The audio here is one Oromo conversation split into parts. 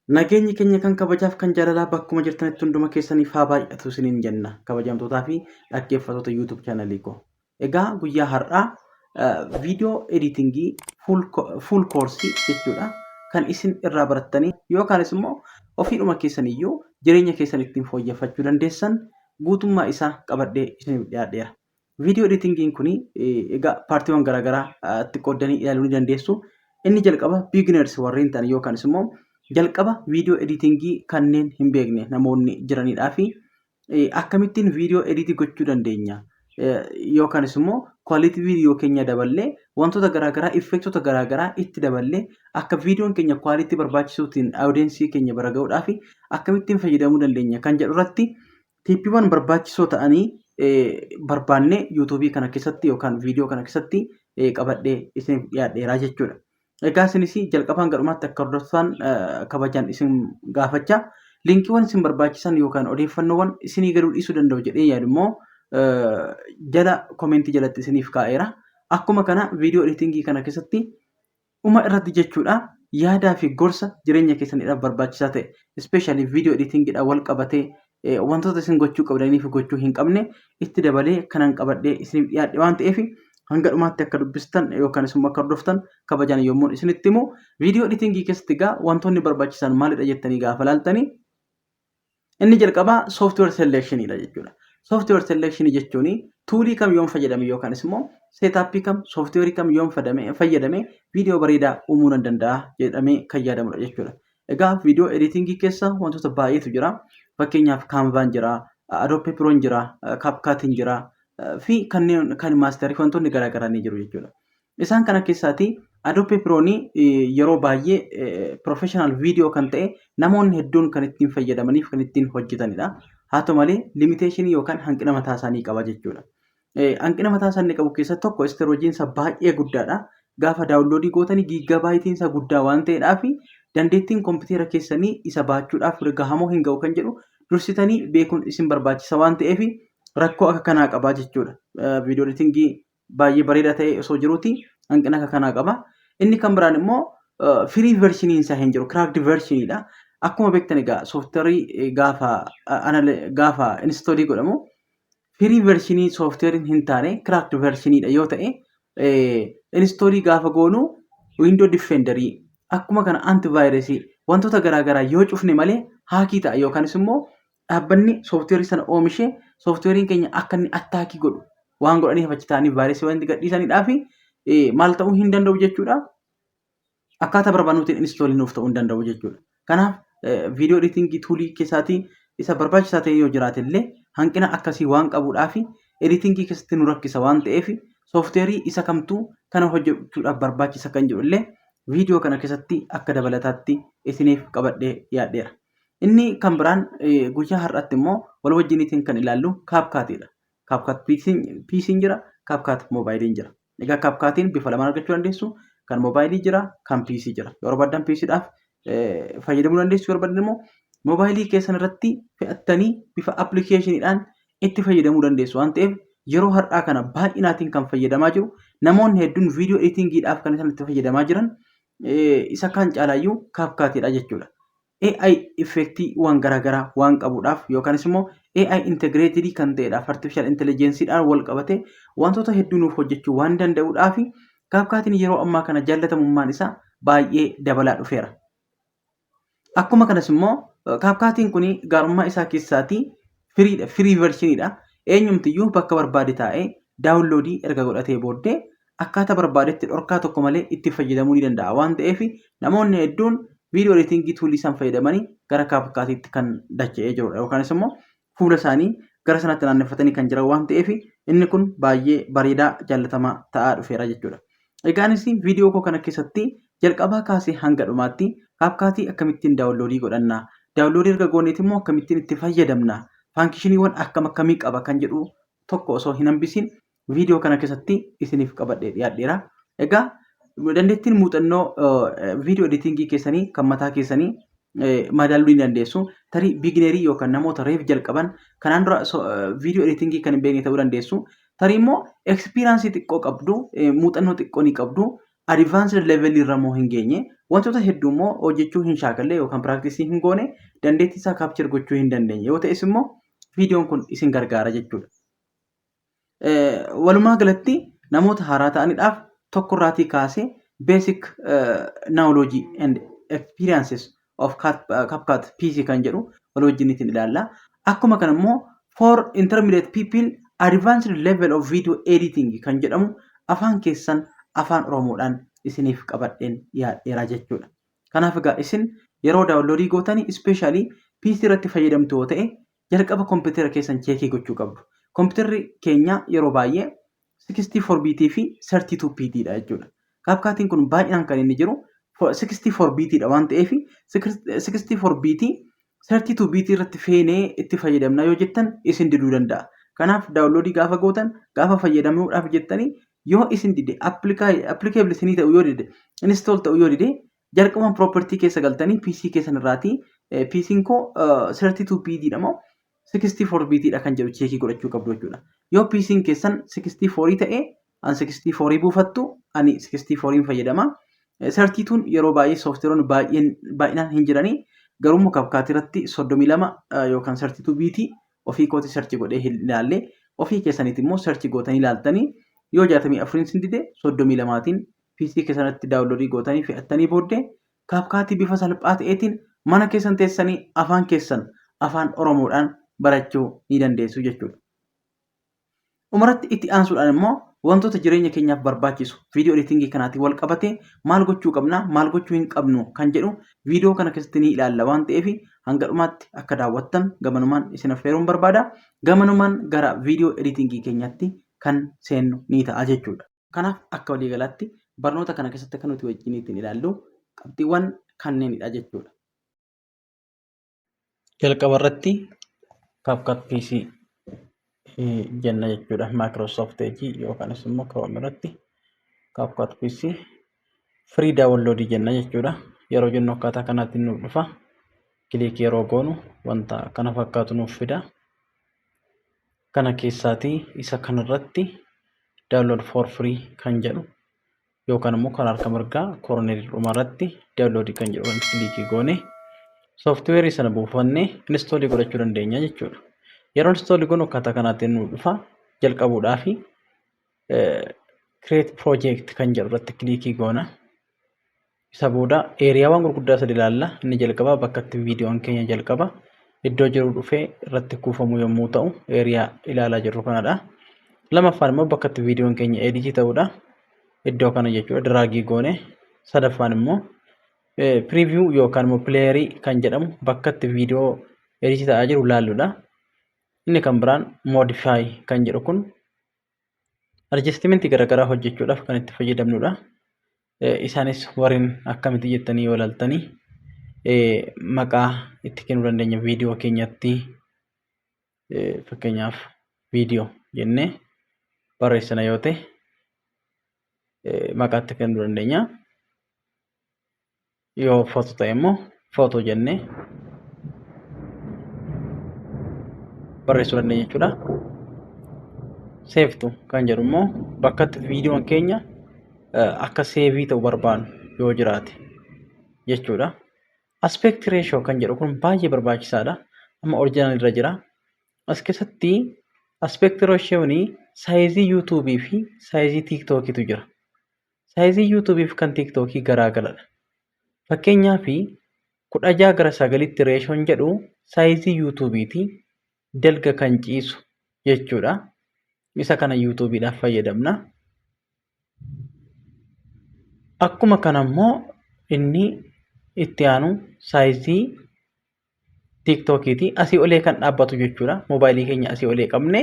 Nageenyi keenya kan kabajaaf kan jaalalaa bakkuma jirtanitti hunduma keessaniif haa baay'atu isiniin jenna, kabajamtootaa fi dhaggeeffattoota YouTube channelii koo. Egaa guyyaa har'aa video editingii full course jechuudha kan isin irraa barattanii yookaanis immoo ofiidhuma keessaniyyuu jireenya keessan ittiin fooyyeffachuu dandeessan guutummaa isaa qabadhee isiniif dhiyaadheera. Viidiyoo editingiin kun egaa paartiiwwan garaagaraa itti qooddanii ilaaluu ni dandeessu. Inni jalqaba beginners warreen ta'an yookaanis immoo jalqaba viidiyoo editingii kanneen hin beekne namoonni jiranidhaa fi akkamittiin viidiyoo editii gochuu dandeenya yookaanis immoo quality viidiyoo keenya daballee, wantoota garaagaraa, effektota garaagaraa itti daballee, akka viidiyoon keenya quality barbaachisuutiin audience keenya bira ga'uudhaaf akkamittiin fayyadamuu dandeenya kan jedhu irratti tiippiiwwan barbaachisoo ta'anii barbaannee yuutuubii kana keessatti yookaan viidiyoo kana keessatti qabadhee isiniif dhiyaadheeraa jechuudha. Egaa isinis jalqabaan gadhumaatti akka hordoftan kabajaan isin gaafachaa, liinkiiwwan isin barbaachisan yookaan odeeffannoowwan isinii galuu dhiisuu danda'u jedhee yaadu immoo jala komentii jalatti isiniif kaa'eera. Akkuma kana viidiyoo editingii kana keessatti dhuma irratti jechuudha yaadaa fi gorsa jireenya keessaniidhaaf barbaachisaa ta'e, especially viidiyoo editingiidhaan wal qabatee, wantoota isin gochuu qabdanii fi gochuu hin qabne itti dabalee kanan qabadhee isiniif dhiyaadhe waan ta'eef, hanga dhumaatti akka dubbistan yookaan immoo akka hordoftan kabajaan yommuu isinitti himu, viidiyoo editingii keessatti egaa wantoonni barbaachisan maalidha jettanii gaafa laaltanii, inni jalqabaa software selectionidha jechuudha. Software selection jechuun toolii kam yoon fayyadame yookaanis immoo setupii kam, softwareii kam yoon fayyadame viidiyoo bareedaa uumuu nan danda'a jedhamee kan yaadamudha jechuudha. Egaa viidiyoo editingii keessa wantoota baay'eetu jira. Fakkeenyaaf Canvaan jira, Adobe Proon jira, CapCutiin jira fi kanneen kan maasterii wantoonni garaagaraa ni jiru jechuudha. Isaan kana keessaatii Adobe Proon yeroo baay'ee professional video kan ta'e namoonni hedduun kan ittiin fayyadamaniif kan ittiin hojjetanidha. Haa ta'u malee limitationii yookaan hanqina mataa isaanii qaba jechuudha. Hanqina mataa isaanii qabu keessaa tokko storageiin isaa baay'ee guddaadha. Gaafa downloadii gootanii gigabyteiin isaa guddaa waan ta'eedhaaf, dandeettiin kompiitara keessanii isa baachuudhaaf gahamoo hin ga'u kan jedhu dursitanii beekuun isin barbaachisa waan ta'eef, rakkoo akka kanaa qaba jechuudha. Viidiyoo editingii baay'ee bareedaa ta'e osoo jiruuti hanqina akka kanaa qaba. Inni kan biraan immoo free versioniin isaa hin jiru, cracked versioniidha. Akkuma beektan egaa sooftiweerii gaafa installii godhamu free versionii sooftiweeriin hin taane cracked versioniidha yoo ta'e, installii gaafa goonu Window Defenderii, akkuma kana antivirusii, wantoota garaagaraa yoo cufne malee hackii ta'a, yookaanis immoo dhaabbanni sooftiweerii sana oomishee sooftiweeriin keenya akka inni attackii godhu waan godhaniif, achi ta'anii vaayirasii wanti gadhiisaniidhaa fi maal ta'uu hin danda'u jechuudha. Akkaataa barbaadnuutiin installii nuuf ta'uu hin danda'u jechuudha. Kanaaf viidiyoo editingii toolii keessaatii isa barbaachisaa ta'e yoo jiraate illee, hanqina akkasii waan qabuudhaa fi editingii keessatti nu rakkisa waan ta'eef, sooftiweerii isa kamtuu kana hojjechuudhaaf barbaachisa kan jedhu illee viidiyoo kana keessatti akka dabalataatti isiniif qabadhee dhiyaadheera. Inni kan biraan guyyaa har'aatti immoo wal wajjiniitiin kan ilaallu CapCutiidha. CapCut PC'n jira, CapCut mobileiin jira. Egaa CapCutiin bifa lamaan argachuu dandeessu. Kan mobileii jira, kan PC jira. Yoo barbaadan PCdhaaf fayyadamuu dandeessu, yoo barbaadan immoo mobileii keessan irratti fe'attanii bifa applicationiidhaan itti fayyadamuu dandeessu waan ta'eef, yeroo har'aa kana baay'inaatiin kan fayyadamaa jiru, namoonni hedduun viidiyoo editingiidhaaf kan isaan itti fayyadamaa jiran isa kaan caalaayyuu CapCutiidha jechuudha. AI effectiiwwan garaagaraa waan qabuudhaaf, yookaanis immoo AI integratedii kan ta'edhaaf, artificial intelligenceiidhaan wal qabate wantoota hedduu nuuf hojjechuu waan danda'uudhaaf, CapCutiin yeroo ammaa kana jaallatamummaan isaa baay'ee dabalaa dhufeera. Akkuma kanas immoo CapCutiin kun gaarummaa isaa keessaatii freedha, free versioniidha. Eenyumtiyyuu bakka barbaade taa'ee downloadii erga godhatee booddee akkaataa barbaadetti dhorkaa tokko malee itti fayyadamuu ni danda'a waan ta'eef, namoonni hedduun viidiyoo editingii toolii isaan fayyadamanii gara CapCutiitti kan dacha'ee jirudha. Yookaanis immoo fuula isaanii gara sanatti naanneeffatanii kan jiran waan ta'eef, inni kun baay'ee bareedaa jaallatamaa ta'aa dhufeera jechuudha. Egaanis viidiyoo koo kana keessatti jalqabaa kaasee hanga dhumaatti CapCutii akkamittiin downloadii godhanna, downloadii erga gooneet immoo akkamittiin itti fayyadamna, functioniiwwan akkam akkamii qaba kan jedhu tokko osoo hin hambisiin viidiyoo kana keessatti isiniif qabadhee dhiyaadheera. Egaa dandeettiin muuxannoo viidiyoo editingii keessanii kan mataa keessanii madaaluu ni dandeessu. Tarii beginnerii yookaan namoota reef jalqaban, kanaan dura viidiyoo editingii kan hin beekne ta'uu dandeessu. Tarii immoo experienceii xiqqoo qabdu, muuxannoo xiqqoo ni qabdu. Advanced level irra immoo hin geenye, wantoota hedduu immoo hojjechuu hin shaakalle yookaan practice hin goone, dandeettii isaa capture gochuu hin dandeenye yoo ta'es immoo viidiyoon kun isin gargaara jechuudha. Walumaa galatti namoota haaraa ta'aniidhaaf tokkorraatii kaasee basic knowledge and experiences of CapCut PC kan jedhu wal wajjin ittiin ilaalla. Akkuma kana immoo for intermediate people advanced level of video editing kan jedhamu afaan keessan Afaan Oromoodhaan isiniif qabadheen dhiyaadheera jechuudha. Kanaaf egaa isin yeroo download gootanii, especially PC irratti fayyadamtu yoo ta'e, jalqaba kompiitara keessan check gochuu qabdu. Kompiitarri keenya yeroo baay'ee 64 bit fi 32 bit dha jechuudha. CapCutiin kun baay'inaan kan inni jiru 64 bit dha waan ta'eef, 64 bit 32 bit irratti feenee itti fayyadamna yoo jettan isin diduu danda'a. Kanaaf download gaafa gootan, gaafa fayyadamuudhaaf jettanii yoo isin dide, applicable isinii ta'u yoo dide, install ta'u yoo dide, jalqabuma property keessa galtanii PC keessan irraatii PC'n koo 32 bit dha moo 64 bit dha kan jedhu check godhachuu qabdu jechuudha. Yoo PC'n keessan 64 ta'e, an 64 buufattu, ani 64 fayyadama. 32 yeroo baay'ee sooftiweeroonni baay'een baay'inaan hin jiranii, garuu immoo CapCut irratti 32 yookaan 32 bit ofii kooti search godhee hin ilaalle. Ofii keessaniiti immoo search gootanii ilaaltanii, yoo 64 sin dide 32tiin PC keessanitti download gootanii fe'attanii booddee CapCut bifa salphaa ta'eetiin mana keessan teessanii afaan keessan Afaan Oromoodhaan barachuu ni dandeessu jechuudha. Dhumarratti itti aansuudhaan immoo wantoota jireenya keenyaaf barbaachisu viidiyoo editing kanaatiin wal qabatee maal gochuu qabna, maal gochuu hin qabnu kan jedhu viidiyoo kana keessatti ni ilaalla waan ta'eef, hanga dhumaatti akka daawwattan gamanumaan isin affeeruun barbaada. Gamanumaan gara viidiyoo editing keenyaatti kan seennu ni ta'a jechuudha. Kanaaf akka waliigalaatti barnoota kana keessatti kan nuti wajjin ittiin ilaallu qabxiiwwan kanneenidha jechuudha. Jalqaba irratti CapCut PC jenna jechuudha. Microsoft Edge yookaanis immoo Chrome irratti CapCut PC free download jenna jechuudha. Yeroo jennu akkaataa kanaatiin nuuf dhufa. Click yeroo goonu wanta kana fakkaatu nuuf fida. Kana keessaatii isa kanarratti download for free kan jedhu yookaan immoo karaa harka mirgaa corner dhumarratti download kan jedhu irratti click goone sooftiweerii sana buufannee install godhachuu dandeenya jechuudha. Yeroo install goonu akkaataa kanaatiin nu dhufa. Jalqabuudhaa fi create project kan jedhu irratti click goona. Isa booda areawwan gurguddaa sadi ilaalla. Inni jalqabaa bakka itti viidiyoon keenya jalqaba iddoo jiru dhufee irratti kuufamu yommuu ta'u, area ilaalaa jirru kanadha. Lamaffaan immoo bakka itti viidiyoon keenya edit ta'udha. Iddoo kana jechuudha, drag goone. Sadaffaan immoo preview yookaan immoo player kan jedhamu bakka itti viidiyoo edit ta'aa jiru ilaalludha. Inni kan biraan modify kan jedhu kun adjustment garaagaraa hojjechuudhaaf kan itti fayyadamnudha. Isaanis warreen akkamitti jettanii yoo ilaaltanii, maqaa itti kennuu dandeenya viidiyoo keenyatti. Fakkeenyaaf viidiyoo jennee barreessina yoo ta'e, maqaa itti kennuu dandeenya. Yoo footoo ta'e immoo footoo jennee barreessuu dandeenya jechuudha. Save to kan jedhu immoo bakka itti viidiyoon keenya akka save ta'u barbaannu yoo jiraate jechuudha. Aspect ratio kan jedhu kun baay'ee barbaachisaadha. Amma original irra jira. As keessatti aspect ratioon size YouTube fi size TikTokiitu jira. Size YouTube fi kan TikTok garaagaradha. Fakkeenyaaf 16:9tti ratioon jedhu size YouTubeiiti, dalga kan ciisu jechuudha. Isa kana YouTubeiidhaaf fayyadamna. Akkuma kana immoo inni itti aanu size TikTokiiti. Asii olee kan dhaabbatu jechuudha. Moobaayilii keenya asii olee qabne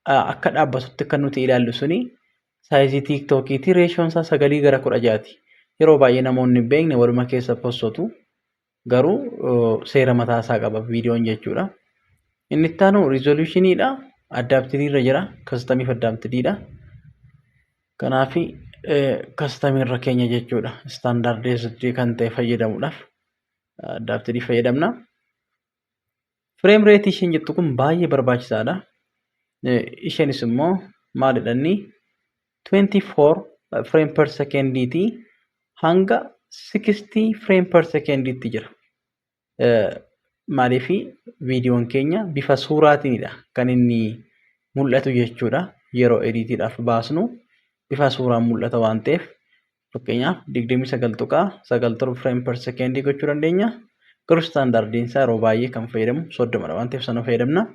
akka dhaabbatutti kan nuti ilaallu suni size TikTokiiti. Ratioon isaa 9:16ti. Yeroo baay'ee namoonni hin beekne waluma keessa postotu, garuu seera mataa isaa qaba viidiyoon jechuudha. Inni itti aanu resolutioniidha. Adapted irra jira. Customiif adaptediidha. Kanaaf custom irra keenya jechuudha. Standardized kan ta'e fayyadamuudhaaf adapted fayyadamna. Frame rate isheen jettu kun baay'ee barbaachisaadha. Isheenis immoo maalidha inni 24 frame per secondiitii hanga 60 frame per secondiitti jira. Maaliif viidiyoon keenya bifa suuraatiinidha kan inni mul'atu jechuudha. Yeroo editiidhaaf baasnu bifa suuraan mul'ata waan ta'eef, fakkeenyaaf 29.97 frame per secondii gochuu dandeenya. Garuu standardiin isaa yeroo baay'ee kan fayyadamu 30dha waan ta'eef sana fayyadamna.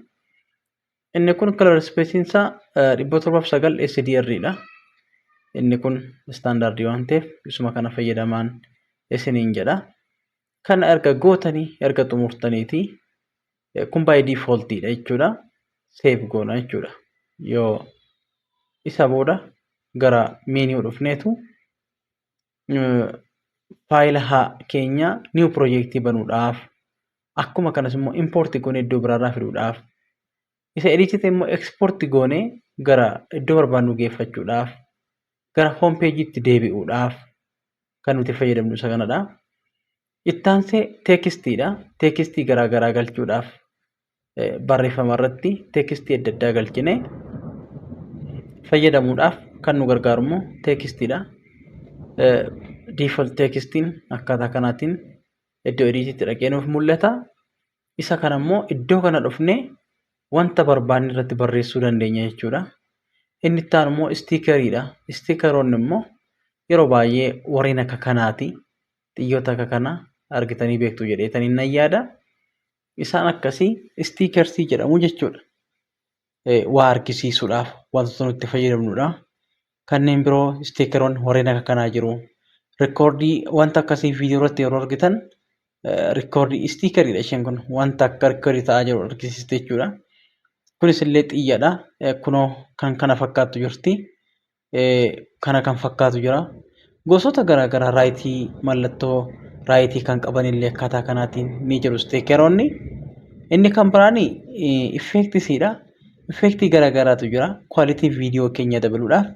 Inni kun color space isaa 709 SDR dha. Inni kun standardii waan ta'eef isuma kana fayyadamaan isiniin jedha. Kana erga gootanii, erga xumurtaniiti, kun by defaultiidha jechuudha. Save goona jechuudha. Yoo isa booda gara menu dhufneetu faayila keenya new projectii banuudhaaf, akkuma kanas immoo import goonee iddoo biraarraa fiduudhaaf, isa edit immoo export goonee gara iddoo barbaadnu geeffachuudhaaf, gara home page'itti deebi'uudhaaf kan nuti fayyadamnu isa kanadha. Ittaansee textiidha. Textii garaa garaa galchuudhaaf, barreeffama irratti textii adda addaa galchinee fayyadamuudhaaf kan nu gargaaru immoo textiidha. Default textiin akkaataa kanaatiin iddoo editiitti dhaqee nuuf mul'ata. Isa kana immoo iddoo kana dhufnee wanta barbaanne irratti barreessuu dandeenya jechuudha. Inni itti aanu immoo stickeriidha. Stickeroonni immoo yeroo baay'ee warreen akka kanaati. Xiyyoota akka kanaa argitanii beektu jedheetanii nan yaada. Isaan akkasii stickersii jedhamu jechuudha. Waa argisiisuudhaaf wantoota nuti fayyadamnudha. Kanneen biroo stickeroonni warreen akka kanaa jiru. Recordii wanta akkasii viidiyoo irratti yeroo argitan, recordii stickeriidha isheen kun, wanta akka recordii ta'aa jiru argisiiste jechuudha. Kunis illee xiyyadha. Kunoo kan kana fakkaattu jirti. Kana kan fakkaatu jira. Gosoota garaagaraa rightii, mallattoo rightii kan qaban illee akkaataa kanaatiin ni jiru stickeroonni. Inni kan biraan effectsiidha. Effectii garaagaraatu jira. Quality viidiyoo keenya dabaluudhaaf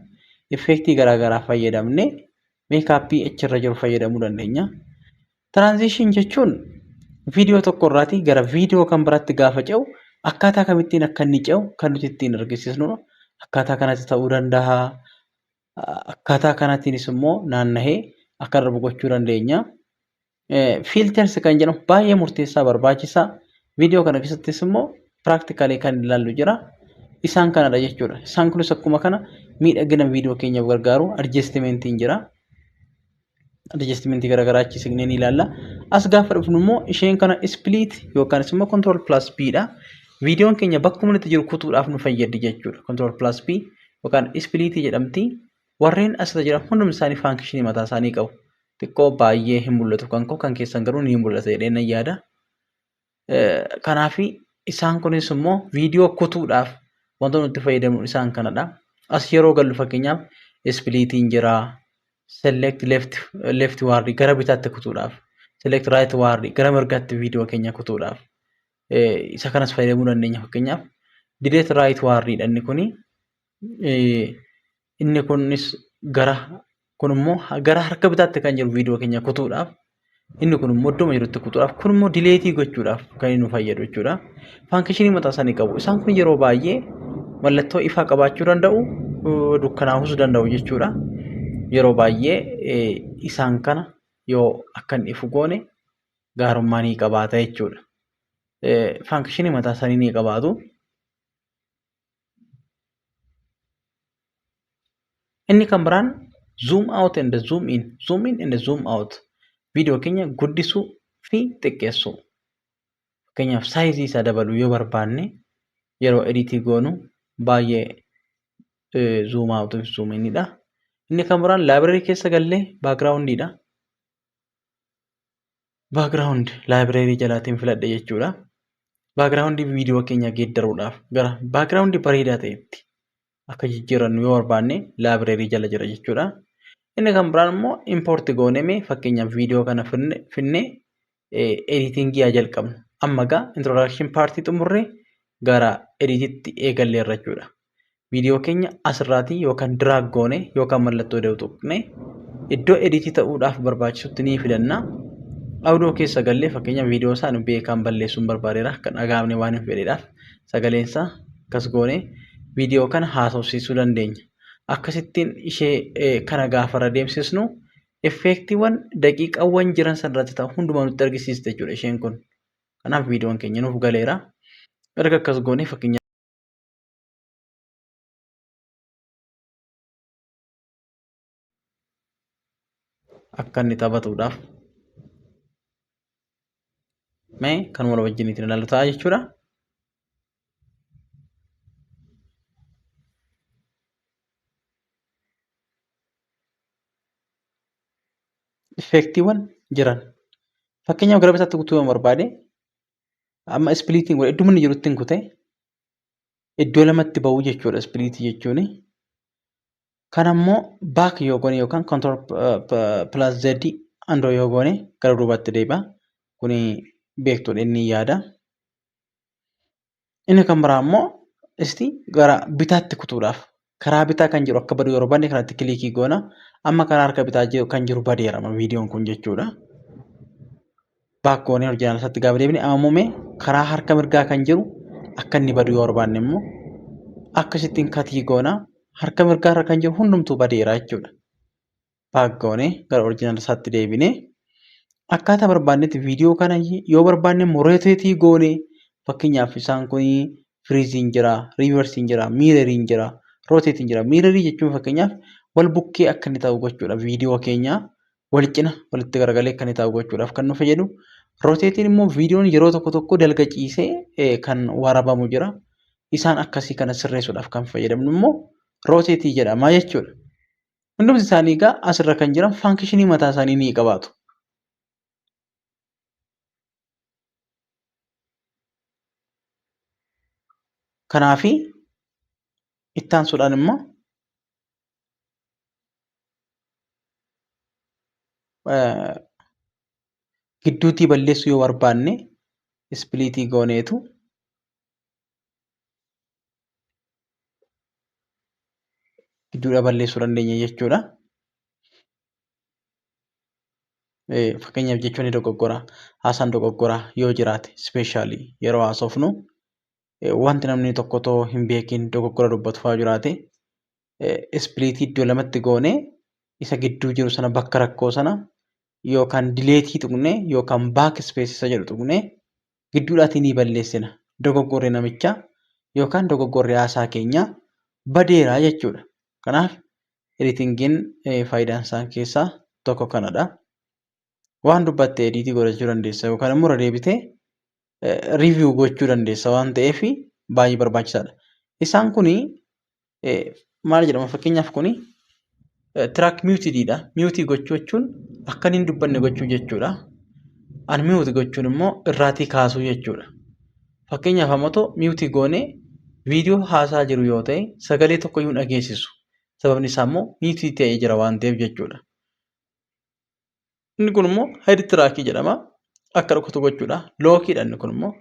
effectii garaagaraa fayyadamnee makeupii achirra jiru fayyadamuu dandeenya. Transition jechuun viidiyoo tokko irraatii gara viidiyoo kan biraatti gaafa ce'u akkaataa kamittiin akka inni ce'u kan nuti ittiin argisiisnudha. Akkaataa kanatti ta'uu danda'a. Akkaataa kanaatiinis immoo naannahee akka darbu gochuu dandeenya. Filters kan jedhamu baay'ee murteessaa, barbaachisaa. Viidiyoo kana keessattis immoo practically kan ilaallu jira. Isaan kanadha jechuudha. Isaan kunis akkuma kana miidhagina viidiyoo keenyaaf gargaaru. Adjustmentiin jira. Adjustmentii garaagaraa achi siqnee ni ilaalla. As gaafa dhufnu immoo isheen kana split yookaan immoo control plus P dha. Viidiyoon keenya bakkuma itti jiru kutuudhaaf nu fayyaddi jechuudha. Control plus P yookaan splitii jedhamti. Warreen asirra jiran hundumti isaanii functionii mataa isaanii qabu. Xiqqoo baay'ee hin mul'atu kan koo, kan keessan garuu ni mul'ata jedhee nan yaada. Kanaaf isaan kunis immoo viidiyoo kutuudhaaf wantoota nuti fayyadamnu isaan kanadha. As yeroo gallu fakkeenyaaf splitiin jira. Select leftward gara bitaatti kutuudhaaf. Select rightward gara mirgaatti viidiyoo keenya kutuudhaaf. Isa kanas fayyadamuu dandeenya fakkeenyaaf. Delete rightward dha inni kuni. Inni kunis gara kun immoo gara harka bitaatti kan jiru viidiyoo keenya kutuudhaaf. Inni kun immoo iddoo jirutti kutuudhaaf. Kun immoo deleteii gochuudhaaf kan inni nu fayyadu jechuudha. Functionii mataa isaanii qabu. Isaan kun yeroo baay'ee mallattoo ifaa qabaachuu danda'u, dukkanaa'uus danda'u jechuudha. Yeroo baay'ee isaan kana yoo akka inni ifu goone gaarummaa ni qabaata jechuudha. Functionii mataa isaanii ni qabaatu. Inni kan biraan zoom out and zoom in, zoom in and zoom out. Viidiyoo keenya guddisuu fi xiqqeessuu. Fakkeenyaaf sizeii isaa dabaluu yoo barbaanne, yeroo editii goonu baay'ee zoom out fi zoom inidha. Inni kan biraan library keessa gallee backgroundiidha. Background library jalaatiin filadhe jechuudha. Backgroundii viidiyoo keenya geeddaruudhaaf, gara backgroundii bareedaa ta'etti akka jijjiirannu yoo barbaanne, library jala jira jechuudha. Inni kan biraan immoo import goonee fakkeenyaaf viidiyoo kana finnee editingii haa jalqabnu. Amma egaa introduction partii xumurree gara edititti eegalleerra jechuudha. Viidiyoo keenya asirraatii yookaan drag goone yookaan mallattoo deemu tuqne iddoo editii ta'uudhaaf barbaachisutti ni filanna. Audio keessa gallee fakkeenya viidiyoo isaa nu beekaan balleessuun barbaadeera, kan dhagahamne waan hin fedheedhaaf sagaleen isaa akkas goone viidiyoo kana haasofsiisuu dandeenya. Akkasittiin ishee kana gaafa irra deemsisnu effeektiiwwan daqiiqaawwan jiran san irratti ta'u hundumaa nutti argisiiste jechuudha isheen kun. Kanaaf viidiyoon keenya nuuf galeera. Erga akkas goonee fakkeenya akka inni taphatuudhaaf mee kan wal wajjiniitiin ilaallu ta'a jechuudha. Effeektiiwwan jiran fakkeenyaaf gara bitaatti kutuu yoo barbaade amma ispiliitiin godhe idduma inni jirutti hin kute iddoo lamatti ba'uu jechuudha ispiliitii jechuun. Kan ammoo back yoo goone yookaan control plus Z andoo yoo goone gara duubaatti deebi'a. Kuni beektuudha inni yaada. Inni kan biraa immoo isti gara bitaatti kutuudhaaf karaa bitaa kan jiru akka badu yeroo barbaanne kanatti kilikii goona. Amma karaa harka bitaa jiru kan jiru badeera viidiyoon kun jechuudha. Back goonee oriijinaala isaatti gaafa deebine amma immoo mee karaa harka mirgaa kan jiru akka inni badu yoo barbaanne immoo akkasittiin katii goona. Harka mirgaarra kan jiru hundumtuu badeera jechuudha. Back goonee gara oriijinaala isaatti deebine akkaataa barbaannetti viidiyoo kana yoo barbaanne immoo roteetii goonee fakkeenyaaf isaan kun firiiziin jira, riivarsiin jira, miireriin jira, rooteetiin jira. Miirerii jechuun fakkeenyaaf wal bukkee akka inni ta'u gochuudha viidiyoo keenya wal cina walitti garagalee akka inni ta'u gochuudhaaf kan nu fayyadu. Rooteetiin immoo viidiyoon yeroo tokko tokko dalga ciisee kan warabamu jira. Isaan akkasii kana sirreessuudhaaf kan fayyadamnu immoo rooteetii jedhama jechuudha. Hundumti isaanii egaa asirra kan jiran faankishinii mataa isaanii ni qabaatu. Kanaafi itti aansuudhaan immoo gidduutii balleessuu yoo barbaanne ispiliitii gooneetu gidduudha balleessuu dandeenya jechuudha. Fakkeenyaaf jechoonni dogoggoraa haasaan dogoggoraa yoo jiraate ispeeshaalii yeroo haasofnu wanti namni tokko otoo hin beekiin dogoggora dubbatu fa'aa jiraate ispiliitii iddoo lamatti goonee isa gidduu jiru sana bakka rakkoo sana yookaan dileetii tuqnee yookaan baak ispees isa jedhu tuqnee gidduudhaatii ni balleessina. Dogoggorri namichaa yookaan dogoggorri haasaa keenyaa badeera jechuudha. Kanaaf editingiin faayidaan isaan keessaa tokko kanadha. Waan dubbatte ediitii godhachuu dandeessa yookaan immoo irra deebitee riiviyuu gochuu dandeessa waan ta'eef baay'ee barbaachisaadha. Isaan kuni maal jedhama fakkeenyaaf kuni tiraak miyuutiidha. Miyuutii gochuu jechuun akka inni hin dubbanne gochuu jechuudha. Unmute gochuun immoo irraatii kaasuu jechuudha. Fakkeenyaaf amma otoo miyuutii goonee viidiyoo haasaa jiru yoo ta'e sagalee tokkoyyuu hin dhageessisu. Sababni isaa immoo miyuutii ta'ee jira waan ta'eef jechuudha. Inni kun immoo hide track jedhama. Akka dhokatu gochuudha. Lookiidha inni kun immoo.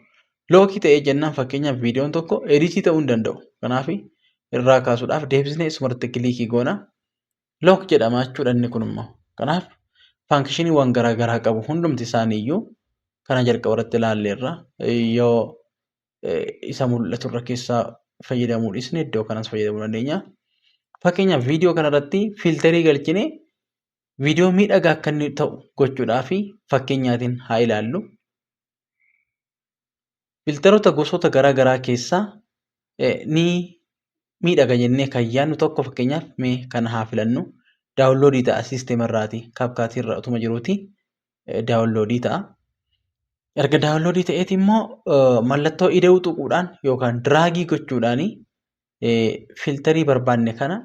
Lookii ta'ee jennaan fakkeenyaaf viidiyoon tokko editii ta'uu hin danda'u. Kanaaf irraa kaasuudhaaf deebisnee isumarratti kilikii goona. Look jedhama jechuudha inni kun immoo. Kanaaf faankishiniiwwan garaa garaa qabu hundumti isaanii iyyuu kana jalqaba irratti ilaalleerra. Yoo isa mul'atu irra keessaa fayyadamuu dhiisne iddoo kanas fayyadamuu dandeenya. Fakkeenyaaf viidiyoo kanarratti fiiltarii galchinee Viidiyoo miidhagaa akka inni ta'u gochuudhaaf fakkeenyaatiin haa ilaallu. Filtaroota gosoota garaa garaa keessaa ni miidhaga jennee kan yaadnu tokko fakkeenyaaf mee kana haa filannu. Daawunloodii ta'a siisteema irraati kaapkaatii irra utuma jiruuti daawunloodii ta'a. Erga daawunloodii ta'eeti immoo mallattoo ida'uu tuquudhaan yookaan diraagii gochuudhaan filtarii barbaanne kana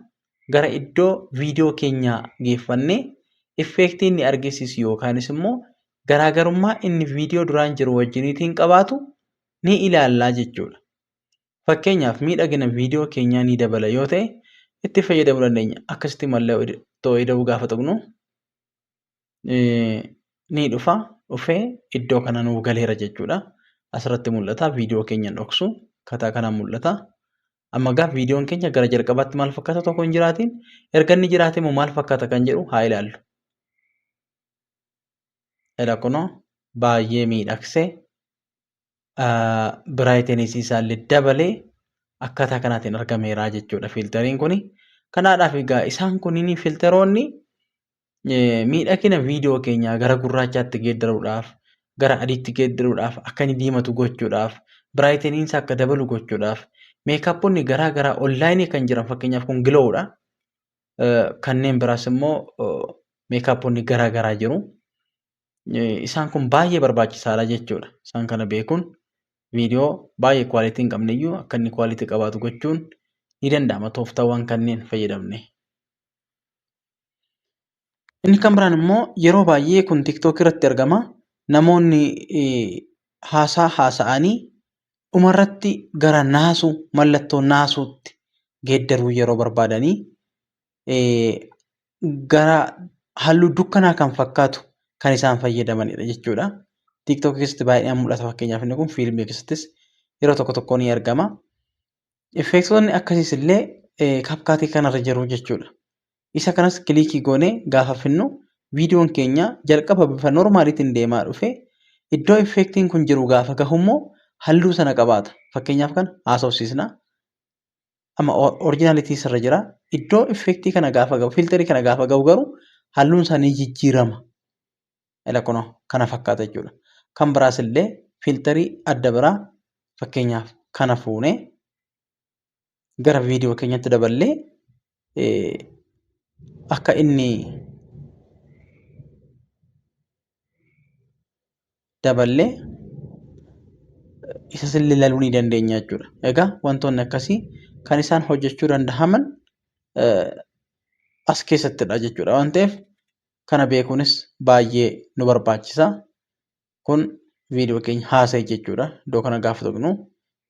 gara iddoo viidiyoo keenyaa geeffannee effeektii inni argisiisu yookaanis immoo garaagarummaa inni viidiyoo duraan jiru wajjiniitiin qabaatu ni ilaallaa jechuudha. Fakkeenyaaf miidhagina viidiyoo keenyaa ni dabala yoo ta'e itti fayyadamuu dandeenya. Akkasitti mallattoo ida'uu gaafa tuqnu ni dhufa. Dhufee iddoo kana nuuf galeera jechuudha. Asirratti mul'ata viidiyoo keenya hin dhoksu. Kataa kanaan mul'ata. Amma egaa viidiyoon keenya gara jalqabaatti maal fakkaata tokko hin jiraatiin erga inni jiraate immoo maal fakkaata kan jedhu haa ilaallu. Edha kunoo baay'ee miidhagsee biraayitenisii isaallee dabalee akkaataa kanaatiin argameera jechuudha fiiltariin kuni. Kanaadhaaf egaa isaan kunniin filteroonni miidhagina viidiyoo keenyaa gara gurraachaatti geeddaruudhaaf, gara adiitti geeddaruudhaaf, akka inni diimatu gochuudhaaf, brighteniinsa akka dabalu gochuudhaaf, makeupoonni garaa garaa onlineii kan jiran, fakkeenyaaf kun glowdha. Kanneen biraas immoo makeupoonni garaa garaa jiru. Isaan kun baay'ee barbaachisaadha jechuudha. Isaan kana beekuun viidiyoo baay'ee quality hin qabne iyyuu akka inni quality qabaatu gochuun ni danda'ama tooftaawwan kanneen fayyadamne. Inni kan biraan immoo yeroo baay'ee kun TikTok irratti argama. Namoonni haasaa haasa'anii dhumarratti gara naasuu, mallattoo naasuutti geeddaruu yeroo barbaadanii, gara halluu dukkanaa kan fakkaatu kan isaan fayyadamanidha jechuudha. TikTok keessatti baay'inaan mul'ata, fakkeenyaaf inni kun fiilmii keessattis yeroo tokko tokko ni argama. Effectoonni akkasiis illee CapCutii kanarra jiru jechuudha. Isa kanas clickii goonee gaafa finnu, viidiyoon keenya jalqaba bifa normaliitiin deemaa dhufe, iddoo effectiin kun jiru gaafa gahu immoo halluu sana qabaata. Fakkeenyaaf kana haasofsiisna. Amma originality isarra jira. Iddoo effectii kana gaafa gahu, filterii kana gaafa gahu garuu halluun isaa ni jijjiirama. Ila kunoo kana fakkaata jechuudha. Kan biraas illee filterii adda biraa, fakkeenyaaf kana fuunee gara viidiyoo keenyatti daballee akka inni daballee isas illee ilaaluu ni dandeenya jechuudha. Egaa wantoonni akkasii kan isaan hojjechuu danda'aman as keessattidha jechuudha. Waan ta'eef kana beekuunis baay'ee nu barbaachisa. Kun viidiyoo keenya haasa'e jechuudha. Iddoo kana gaafa tuqnu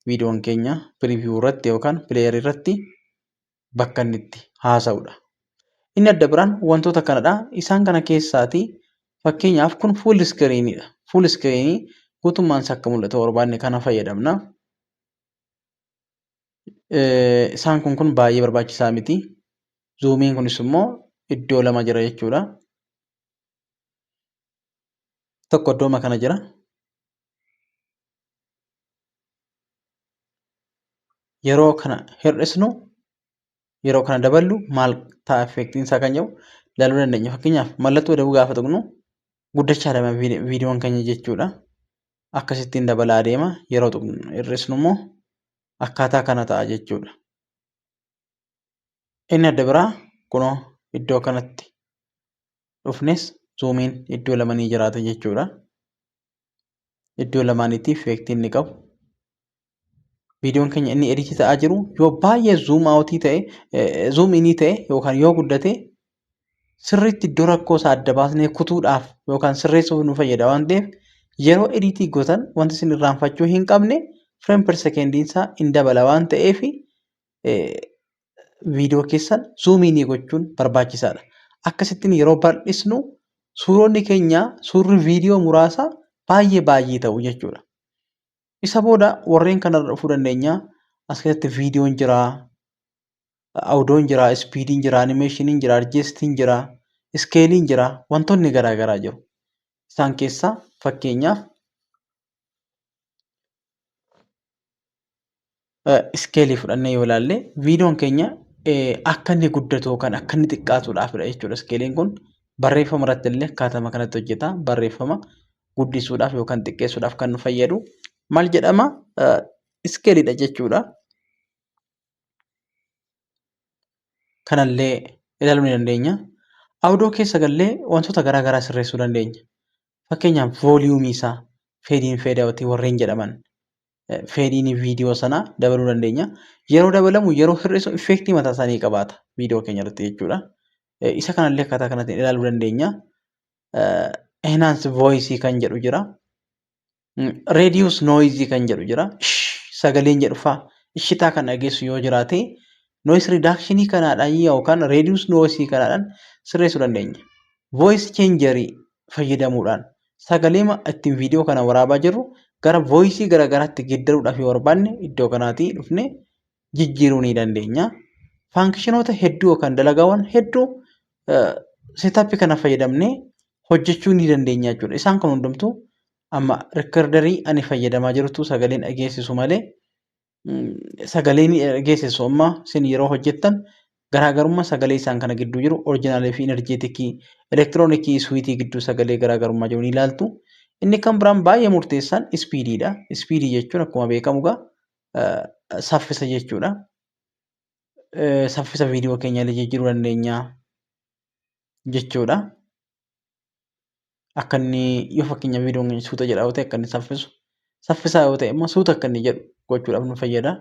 viidiyoon keenya preview irratti yookaan playerii irratti bakka inni itti haasa'udha. Inni adda biraan wantoota kanadha. Isaan kana keessaatii fakkeenyaaf kun full screenidha. Full screenii guutummaan isaa akka mul'atu barbaanne kana fayyadamna. Isaan kun baay'ee barbaachisaa miti. Zoomiin kunis immoo iddoo lama jira jechuudha. Tokko iddooma kana jira. Yeroo kana hir'isnu, yeroo kana daballu maal ta'a effectiin isaa kan jedhu ilaaluu dandeenya. Fakkeenyaaf mallattoo dabuu gaafa tuqnu guddachaa deema viidiyoon keenya jechuudha. Akkasittiin dabalaa deema. Yeroo tuqnu hir'isnu immoo akkaataa kana ta'a jechuudha. Inni adda biraa kunoo iddoo kanatti dhufnes zoomiin iddoo lama ni jiraata jechuudha. Iddoo lamaanitti effectii inni qabu. Viidiyoon keenya inni editii ta'aa jiru yoo baay'ee zoom outii ta'e, zoom inii ta'e yookaan yoo guddate, sirriitti iddoo rakkoo isaa adda baasnee kutuudhaaf yookaan sirreessuuf nu fayyada. Waan ta'eef yeroo editii gootan wanti isin irraanfachuu hin qabne frame per secondiin isaa hin dabala. Waan ta'eef viidiyoo keessan zoom inii gochuun barbaachisaadha. Akkasittiin yeroo bal'isnu suuronni keenya, suurri viidiyoo muraasa baay'ee baay'ee ta'u jechuudha. Isa booda warreen kanarra dhufuu dandeenya. As keessatti viidiyoon jira, audioon jira, speediin jira, animationiin jira, adjustiin jira, scaleiin jira, wantoonni garaa garaa jiru. Isaan keessaa fakkeenyaaf scaleii fudhannee yoo ilaalle, viidiyoon keenya akka inni guddatu yookaan akka inni xiqqaatuudhaafidha jechuudha. Scaleiin kun barreeffama irratti illee akkaatama kanatti hojjeta. Barreeffama guddisuudhaaf yookaan xiqqeessuudhaaf kan nu fayyadu maal jedhama? Scaleiidha jechuudha. Kanallee ilaaluu ni dandeenya. Audio keessa gallee wantoota garaa garaa sirreessuu dandeenya. Fakkeenyaaf volumeii isaa, fade in, fade outii warreen jedhaman, fade inii viidiyoo sanaa dabaluu dandeenya. Yeroo dabalamu, yeroo hir'isu effectii mataa isaanii qabaata viidiyoo keenya irratti jechuudha. Isa kanallee akkaataa kanaatiin ilaaluu dandeenya. Enhance voice kan jedhu jira. Reduce noise kan jedhu jira. Sagaleen jedhu fa'aa ishitaa kan dhageessu yoo jiraate, noise reduction kanaadhaan yookaan reduce noise kanaadhaan sirreessuu dandeenya. Voice changer fayyadamuudhaan sagalee ittiin viidiyoo kana waraabaa jirru gara voice gara garaatti geeddaruudhaaf yoo barbaanne, iddoo kanaatii dhufnee jijjiiruu ni dandeenya. Functionoota hedduu yookaan dalagaawwan hedduu setupii kana fayyadamnee hojjechuu ni dandeenya jechuudha. Isaan kun hundumtuu amma recorderii ani fayyadamaa jirutu sagaleen dhageessisu malee, sagalee ni dhageessisu. Amma isin yeroo hojjettan Garaagarummaa sagalee isaan kana gidduu jiru original fi energetic, elektiroonikii, suwiitii gidduu sagalee garaagarummaa jiru ni ilaaltu. Inni kan biraan baay'ee murteessaan ispiidiidha. Ispiidii jechuun akkuma beekamu egaa saffisa jechuudha. Saffisa viidiyoo keenya illee jijjiiruu dandeenya jechuudha. Akka inni yoo fakkeenya viidiyoon keenya suuta jedha yoo ta'e akka inni saffisu, saffisaa yoo ta'e immoo suuta akka inni jedhu gochuudhaaf nu fayyada.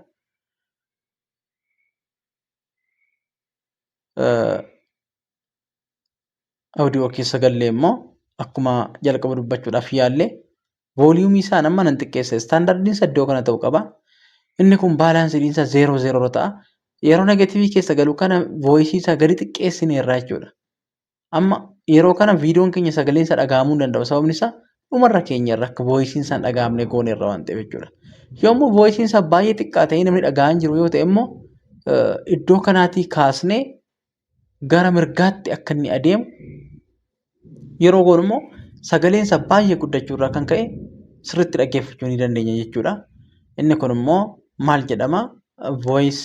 Audio keessa gallee immoo akkuma jalqaba dubbachuudhaaf yaalle vooliyuumii isaa amma nan xiqqeessa. Istaandardiin isaa iddoo kana ta'uu qaba. Inni kun baalaansiin isaa zeeroo zeeroo irra ta'a. Yeroo negatiivii keessa galu kana vooyisii isaa gadi xiqqeessineerra jechuudha. Amma yeroo kana viidiyoon keenya sagaleen isaa dhaga'amuu hin danda'u. Sababni isaa dhumarra keenya irra akka vooyisiin isaa hin dhaga'amne gooneerra waan ta'eef jechuudha. Yommuu vooyisiin isaa baay'ee xiqqaa ta'ee namni dhaga'aa hin jiru yoo ta'e immoo iddoo kanaatii kaasnee gara mirgaatti akka inni adeemu yeroo goonu immoo sagaleen isaa baay'ee guddachuu irraa kan ka'e sirriitti dhaggeeffachuu ni dandeenya jechuudha. Inni kun immoo maal jedhama? Voice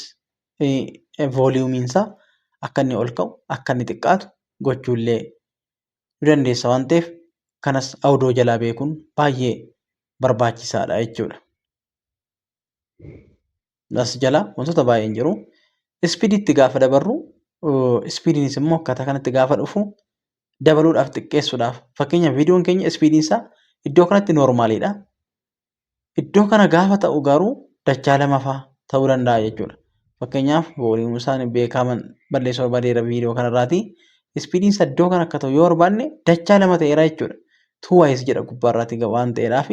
vooliyuumiin isaa akka inni ol ka'u akka inni xiqqaatu gochuu illee ni dandeessa waan ta'eef kanas awudoo jalaa beekuun baay'ee barbaachisaadha jechuudha. As jala wantoota baay'een jiru. Ispiidiitti gaafa dabarru ispiidiinis immoo akkaataa kanatti gaafa dhufu dabaluudhaaf xiqqeessuudhaaf fakkeenyaaf viidiyoon keenya ispiidiin isaa iddoo kanatti noormaaliidha. Iddoo kana gaafa ta'u garuu dachaa lama fa'aa ta'uu danda'a jechuudha. Fakkeenyaaf vooliyuum isaan beekaman balleessuu barbaadeera viidiyoo kanarraati. Ispiidiin isaa iddoo kana akka ta'u yoo barbaanne dachaa lama ta'eera jechuudha. Twice jedha gubbaarraati waan ta'eedhaaf.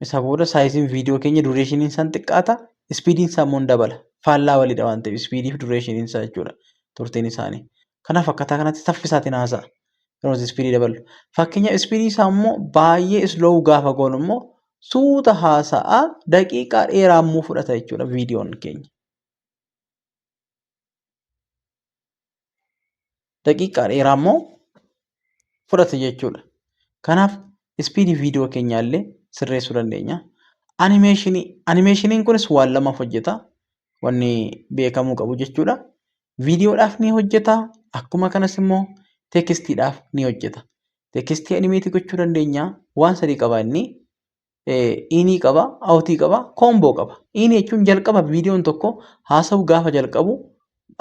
Isa booda saayiziin viidiyoo keenya dureeshiniin isaan xiqqaata. Ispiidiin isaa immoo ni dabala. Faallaa waliidha waan ta'eef ispiidii fi dureeshiniin isaa jechuudha. Turtiin isaanii. Kanaaf akkaataa kanatti saffisaatiin haasa'a. Yeroo nuti ispiidii daballu. Fakkeenyaaf ispiidii isaa immoo baay'ee isloowu gaafa goonu immoo suuta haasa'a daqiiqaa dheeraa immoo fudhata jechuudha viidiyoon keenya. Daqiiqaa dheeraa immoo fudhata jechuudha. Kanaaf ispiidii viidiyoo keenyaa illee sirreessuu dandeenya. Animeeshinii. Animeeshiniin kunis waan lamaaf hojjeta. Wanni beekamuu qabu jechuudha. Viidiyoodhaaf ni hojjeta. Akkuma kanas immoo teekstiidhaaf ni hojjeta. Teekstii animeetii gochuu dandeenya. Waan sadii qaba inni. Inii qaba, awutii qaba, koomboo qaba. Inii jechuun jalqaba viidiyoon tokko haasa'uu gaafa jalqabu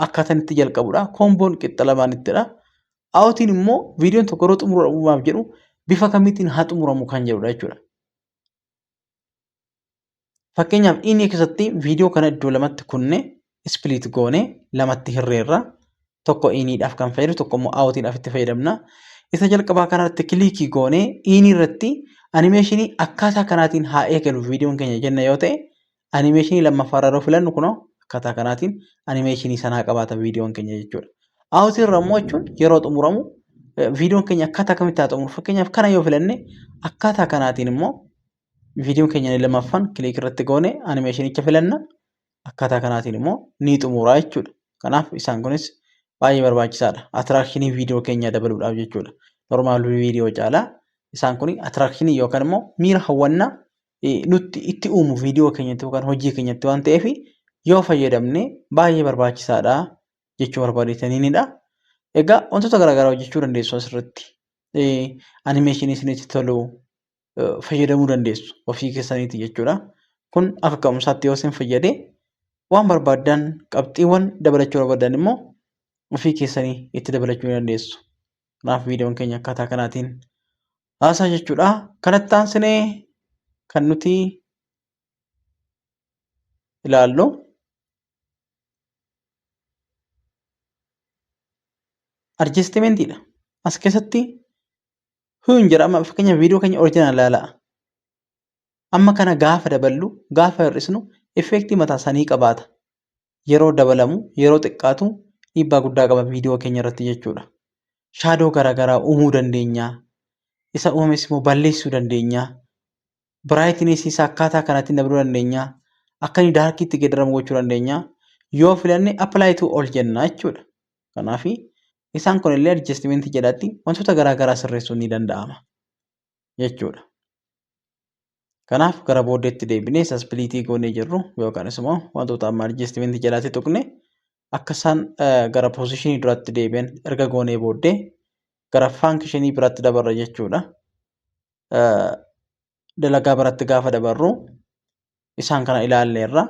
akkaataan itti jalqabudha. Koomboon qixxa lamaanittidha. Awutiin immoo viidiyoon tokko yeroo xumuramuuf jedhu bifa kamiitiin haa xumuramu kan jedhudha jechuudha. Fakkeenyaaf inni keessatti viidiyoo kana iddoo lamatti kunne ispiliit goone lamatti hirreerra. Tokko iniidhaaf kan fayyadu tokko immoo aawutiidhaaf itti fayyadamna. Isa jalqabaa kanarratti kiliikii goone inii irratti animeeshinii akkaataa kanaatiin haa eegalu viidiyoon keenya jenna yoo ta'e animeeshinii lammaffaa irra yeroo filannu kunoo akkaataa kanaatiin animeeshinii sanaa qabaata viidiyoon keenya jechuudha. Aawutii irra immoo jechuun yeroo xumuramu viidiyoon keenya akkaataa kamitti haa xumuru fakkeenyaaf kana yoo filanne akkaataa kanaatiin immoo Viidiyoon keenya inni lammaffaan kiliik irratti goone animeeshinicha filanna. Akkaataa kanaatiin immoo ni xumura jechuudha. Kanaaf isaan kunis baay'ee barbaachisaadha. Atiraakshinii viidiyoo keenyaa dabaluudhaaf jechuudha. Normaal viidiyoo caalaa isaan kun atiraakshinii yookaan immoo miira hawwannaa nutti itti uumu viidiyoo keenyatti yookaan hojii keenyatti waan ta'eef yoo fayyadamne baay'ee barbaachisaadha jechuu barbaadeetaniinidha. Egaa wantoota garaagaraa hojjechuu dandeessu asirratti. Animeeshinii isinitti tolu fayyadamuu dandeessu ofii keessaniiti jechuudha. Kun akka ka'umsaatti yoo isin fayyade waan barbaaddan qabxiiwwan dabalachuu barbaaddan immoo ofii keessanii itti dabalachuu ni dandeessu. Kanaaf viidiyoon keenya akkaataa kanaatiin haasaa jechuudha. Kanatti aansinee kan nuti ilaallu adjastimentiidha. As keessatti Huun jedha amma fakkeenya viidiyoo keenya original ilaalaa. Amma kana gaafa daballu gaafa hir'isnu effeektii mataa isaanii qabaata. Yeroo dabalamu yeroo xiqqaatu dhiibbaa guddaa qaba viidiyoo keenya irratti jechuudha. Shaadoo garaagaraa uumuu dandeenya. Isa uumames immoo balleessuu dandeenya. Biraayitineesii isaa akkaataa kanaatiin dabaluu dandeenya. Akka inni daarkiitti geeddaramu gochuu dandeenya. Yoo filanne apply to all jenna jechuudha. Kanaaf isaan kun illee adjustment jalatti wantoota garaa garaa sirreessuun ni danda'ama jechuudha. Kanaaf gara booddeetti deebinee isa spliitii goonee jirru yookaanis immoo wantoota amma adjustment jalatti tuqne Akka isaan gara positionii duraatti deebi'an erga goonee booddee gara functionii biraatti dabarra jechuudha. Dalagaa biratti gaafa dabarru isaan kana ilaalleerra.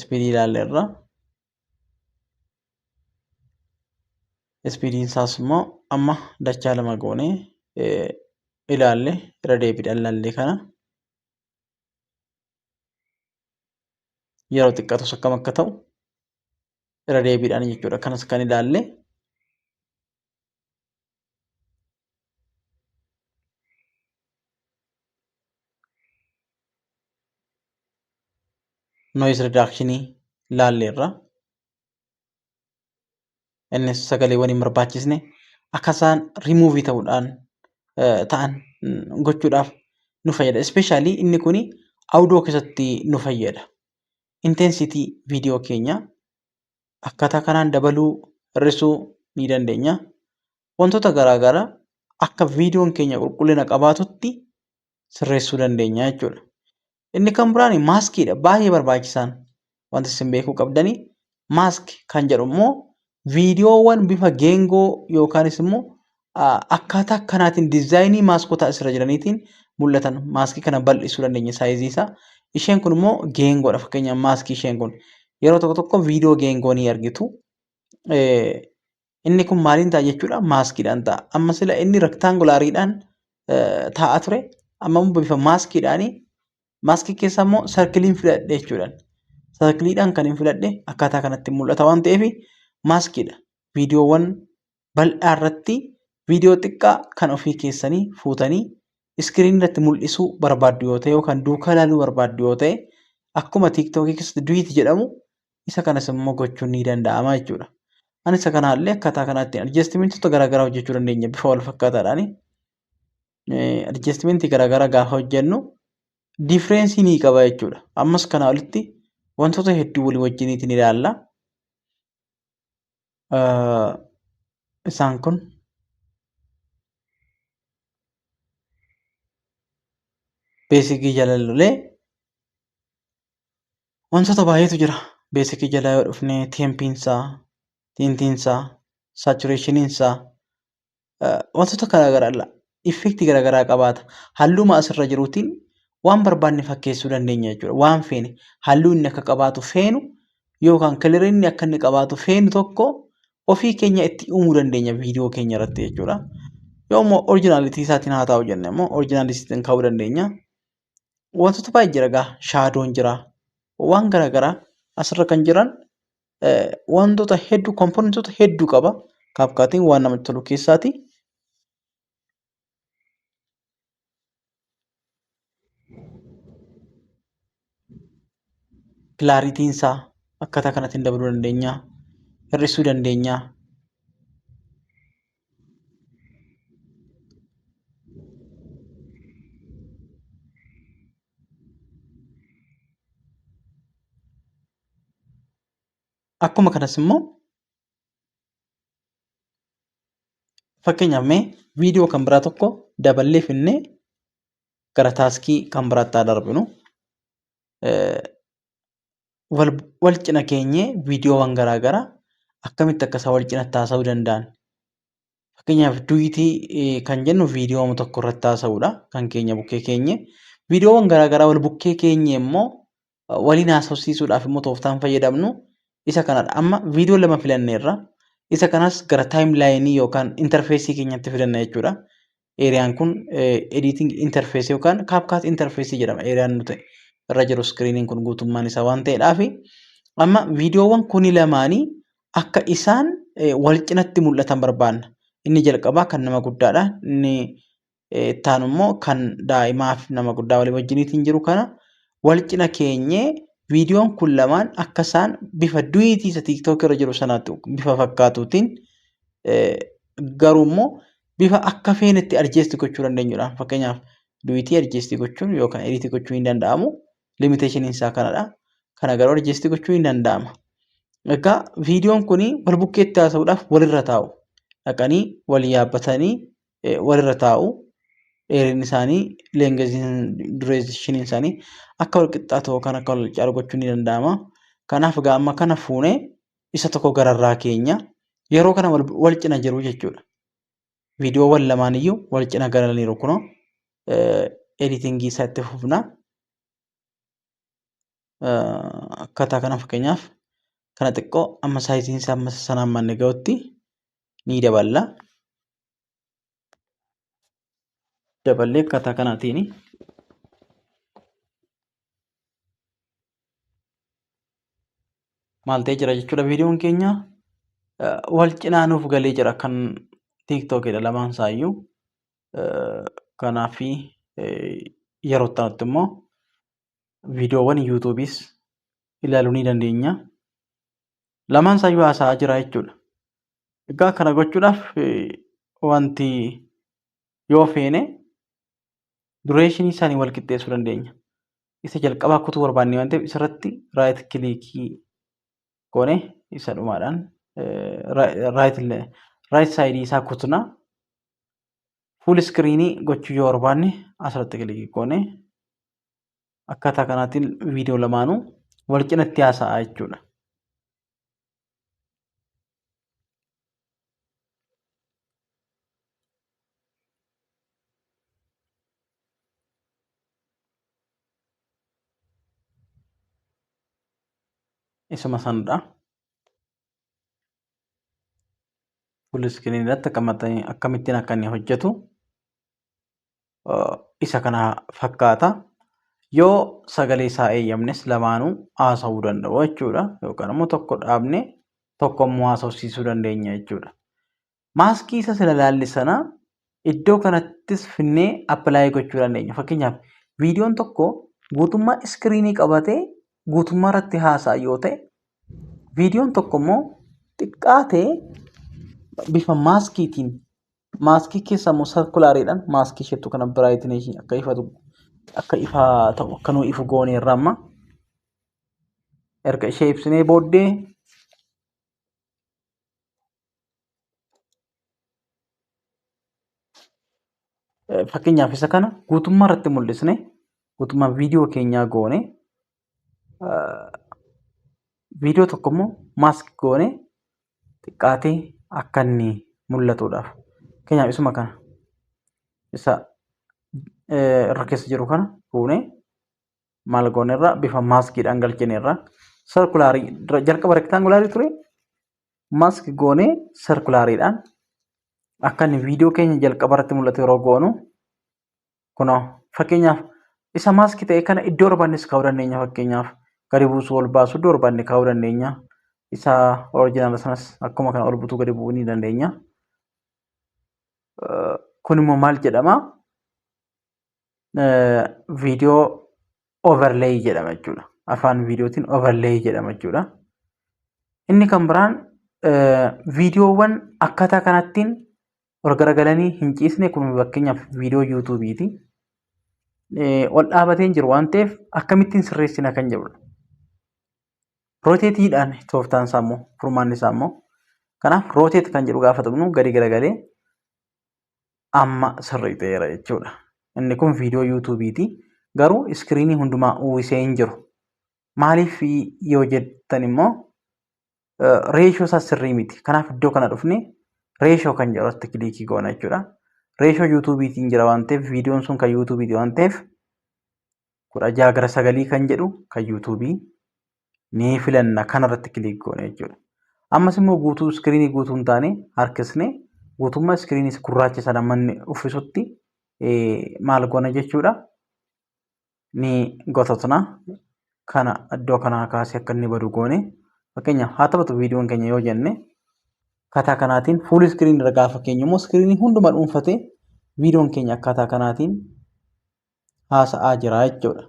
Speedii ilaalleerra. Speediin isaas immoo amma dachaa lama goonee ilaalle irra deebiidhaan ilaallee kana. Yeroo xiqqaatus akkam akka ta'u irra deebiidhaan jechuudha. Kanas kan ilaalle. Noise reduction ilaalleerra. Innis sagaleewwan hin barbaachisne akka isaan remove ta'uudhaan ta'an gochuudhaaf nu fayyada. Especially inni kuni audio keessatti nu fayyada. Intensity viidiyoo keenya akkaataa kanaan dabaluu hir'isuu ni dandeenya. Wantoota garaagaraa akka viidiyoon keenya qulqullina qabaatutti sirreessuu dandeenya jechuudha. Inni kan biraan maaskiidha. Baay'ee barbaachisaan wanti isin beekuu qabdanii maask kan jedhu immoo viidiyoowwan bifa geengoo yookaanis immoo akkaataa akkanaatiin diizaayinii maaskota asirra jiraniitiin mul'atan maaskii kana bal'isuu dandeenya saayizii isaa. Isheen kun immoo geengoodha. Fakkeenyaaf maaskii isheen kun yeroo tokko tokko viidiyoo geengoo ni argitu. Inni kun maaliin ta'a jechuudha? Maaskiidhaan ta'a. Amma sila inni rektaangulaariidhaan taa'aa ture. Amma immoo bifa maaskiidhaani. Maaskii keessa immoo sarkiliin filadhe jechuudha. Sarkiliidhaan kan hin filadhe akkaataa kanatti mul'ata waan ta'eef maaskiidha. Viidiyoowwan bal'aa irratti viidiyoo xiqqaa kan ofii keessanii fuutanii iskiriinii irratti mul'isuu barbaaddu yoo ta'e yookaan duukaa ilaaluu barbaaddu yoo ta'e akkuma tiiktookii keessatti duwiti jedhamu isa kanas immoo gochuun ni danda'ama jechuudha. Ani isa kanaallee akkaataa kanaatti adjestimentoota garaagaraa hojjechuu dandeenya bifa wal fakkaataadhaan. Adjestimentii garaagaraa gaafa hojjennu diifireensii ni qaba jechuudha. Ammas kanaa olitti wantoota hedduu walii wajjiniitiin ilaalla. Isaan kun beesikii jala lolee wantoota baay'eetu jira. Beesikii jala yoo dhufne teempiinsaa, tiintiinsaa, saatureeshiniinsaa wantoota garaagaraa effektii garaagaraa qabaata. Halluma asirra jiruutiin waan barbaanne fakkeessuu dandeenya jechuudha. Waan feene halluu inni akka qabaatu feenu yookaan kilarii inni akka inni qabaatu feenu tokko ofii keenya itti uumuu dandeenya viidiyoo keenya irratti jechuudha. Yoo immoo orjinaalitii isaatiin haa ta'u jenne immoo orjinaalitiin kaa'uu dandeenya. Wantoota baay'ee jira egaa shaadoon jira waan garaagaraa asirra kan jiran wantoota hedduu komponentoota hedduu qaba. Kaapkaatiin waan namatti tolu keessaati. Kilaaritiin isaa akkaataa kanaatiin dabaluu dandeenya. Hir'isuu dandeenya. Akkuma kanas immoo fakkeenyaaf mee viidiyoo kan biraa tokko daballee finnee gara taaskii kan biraatti haa darbinu. Wal cina keenyee viidiyoowwan garaa garaa akkamitti akka isaan wal cinatti haasa'uu danda'an. Fakkeenyaaf duwiitii kan jennu viidiyoo tokko irratti haasa'uudha kan keenya bukkee keenye. Viidiyoowwan garaa garaa wal bukkee keenye immoo waliin haasofsiisuudhaaf immoo tooftaan fayyadamnu isa kanadha. Amma viidiyoo lama filanneerra. Isa kanas gara taayimlaayinii yookaan intarfeesii keenyatti fidanna jechuudha. Eeriyaan kun editing interface yookaan CapCut interface jedhama. Eeriyaan nuti irra jiru iskiriiniin kun guutummaan isaa waan ta'eedhaaf amma viidiyoowwan kuni lamaanii akka isaan wal cinatti mul'atan barbaanna. Inni jalqabaa kan nama guddaadha. Inni itti aanu immoo kan daa'imaaf nama guddaa walii wajjiniitiin jiru kana wal cina keenyee viidiyoon kun lamaan akka isaan bifa duwiitii isa tiiktookii irra jiru sanaatti bifa fakkaatuutiin garuu immoo bifa akka feenetti adjust gochuu dandeenyudha. Fakkeenyaaf duwiitii adjust gochuun yookaan ediitii gochuun hin danda'amu. Limiteeshiniin isaa kanadha. Kana garuu adjust gochuun hin danda'ama. Egaa viidiyoon kun wal bukkeetti haasa'uudhaaf walirra taa'u. Dhaqanii wal yaabbatanii walirra taa'u. Dheerinni isaanii leengeziin dureeshiniin isaanii akka wal qixxaatu yookaan akka wal caalu gochuun ni danda'ama. Kanaaf egaa amma kana fuunee isa tokko gararraa keenya yeroo kana wal cina jiru jechuudha. Viidiyoowwan lamaan iyyuu wal cina galaniiru kunoo editingii isaa itti fufna. Akkaataa kana fakkeenyaaf kana xiqqoo amma saayiziin isaa amma sanaan manne ga'utti ni daballa. Daballee akkaataa kanaatiin maal ta'ee jira jechuudha viidiyoon keenya wal cinaa nuuf galee jira kan tiiktookidha lamaan isaayyuu. Kanaaf yeroo itti aanutti immoo viidiyoowwan yuutuubiis ilaaluu ni dandeenya. Lamaan isaayyuu haasa'aa jira jechuudha. Egaa kana gochuudhaaf wanti yoo feene dureeshinii isaanii wal qixxeessuu dandeenya. Isa jalqabaa kutuu barbaanne waan ta'eef isarratti raayit kilikii goone isa dhumaadhaan raayit saayidii isaa kutna. Fuul iskiriinii gochuu yoo barbaanne asirratti kilikii goone akkaataa kanaatiin viidiyoo lamaanuu wal cinatti haasa'a jechuudha. Isuma sanadha. Full screen irratti akkamittiin akka inni hojjetu isa kana fakkaata. Yoo sagalee isaa eeyyamnes lamaanuu haasa'uu danda'u jechuudha. Yookaan immoo tokko dhaabnee tokko immoo haasofsiisuu dandeenya jechuudha. Maaskii isa sila ilaalle sana iddoo kanattis finnee appilaayi gochuu dandeenya. Fakkeenyaaf viidiyoon tokko guutummaa iskiriinii qabatee guutummaa irratti haasa'a yoo ta'e, viidiyoon tokko immoo xiqqaa ta'e bifa maaskiitiin maaskii keessa immoo sarkulaariidhaan maaskii isheettu kana biraayitineesii akka ifatu akka ifaa ta'u akka nuu ifu gooneerra amma erga ishee ibsinee booddee Fakkeenyaaf isa kana guutummaa irratti mul'isne guutummaa viidiyoo keenyaa goone viidiyoo tokko immoo maask goone xiqqaatee akka inni mul'atuudhaaf. Fakkeenyaaf isuma kana isa irra keessa jiru kana fuunee maal goonerra bifa maaskiidhaan galchineerra. Sarkulaarii jalqaba rektaangulaarii ture maask goonee sarkulaariidhaan akka inni viidiyoo keenya jalqaba irratti mul'atu yeroo goonu kunoo fakkeenyaaf isa maaskii ta'e kana iddoo barbaannes kaa'uu dandeenya fakkeenyaaf gadi buusuu ol baasuu iddoo barbaanne kaa'uu dandeenya isa orijinaala sanas akkuma kana ol butuu gadi bu'uu ni dandeenya. Kun immoo maal jedhama? Viidiyoo overlay jedhama jechuudha. Afaan viidiyootiin overlay jedhama jechuudha. Inni kan biraan viidiyoowwan akkaataa kanattiin ol garagalanii hin ciisne kun fakkeenyaaf viidiyoo yuutuubiiti. Ol dhaabatee hin jiru waan ta'eef akkamittiin sirreessina kan jedhudha. Rooteetiidhaan tooftaan isaa immoo furmaanni isaa immoo kanaaf rooteet kan jedhu gaafa tuqnu gadi garagalee amma sirrii ta'eera jechuudha. Inni kun viidiyoo yuutuubiiti. Garuu iskiriinii hundumaa uwwisee hin jiru. Maaliif yoo jettan immoo reeshoo isaa sirrii miti. Kanaaf iddoo kana dhufne reeshoo kan jedhu irratti kiliikii goona jechuudha. Reeshoo yuutuubiitiin jira waan ta'eef viidiyoon sun kan yuutuubiiti waan ta'eef 16:9 kan jedhu kan yuutuubii ni filanna kanarratti kiliik goone jechuudha. Ammas immoo guutuu iskiriinii guutuu hin taane harkisne guutummaa iskiriinii gurraacha sana manni uffisutti maal goona jechuudha. Ni gototna. Kana iddoo kanaa kaasee akka inni badu goone fakkeenyaaf haa taphatu viidiyoon keenya yoo jenne akkaataa kanaatiin fuul iskiriinii irra gaafa keenyu immoo iskiriinii hunduma dhuunfatee viidiyoon keenya akkaataa kanaatiin haasa'aa jira jechuudha.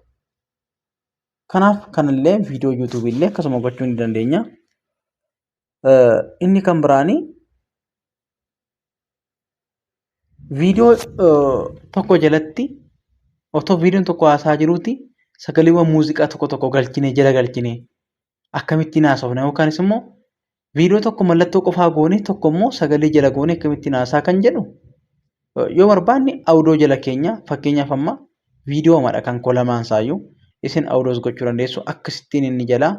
Kanaaf kanallee viidiyoo YouTube illee akkasuma gochuu ni dandeenya. Inni kan biraanii viidiyoo tokko jalatti otoo viidiyoon tokko haasaa jiruuti sagaleewwan muuziqaa tokko tokko galchinee jala galchinee akkamittiin haasofna yookaanis immoo viidiyoo tokko mallattoo qofaa goone tokko immoo sagalee jala goone akkamittiin haasaa kan jedhu yoo barbaanne awudoo jala keenya fakkeenyaaf amma viidiyoo madha kan koo lamaan isaayyuu isin awudoos gochuu dandeessu akkasittiin inni jalaa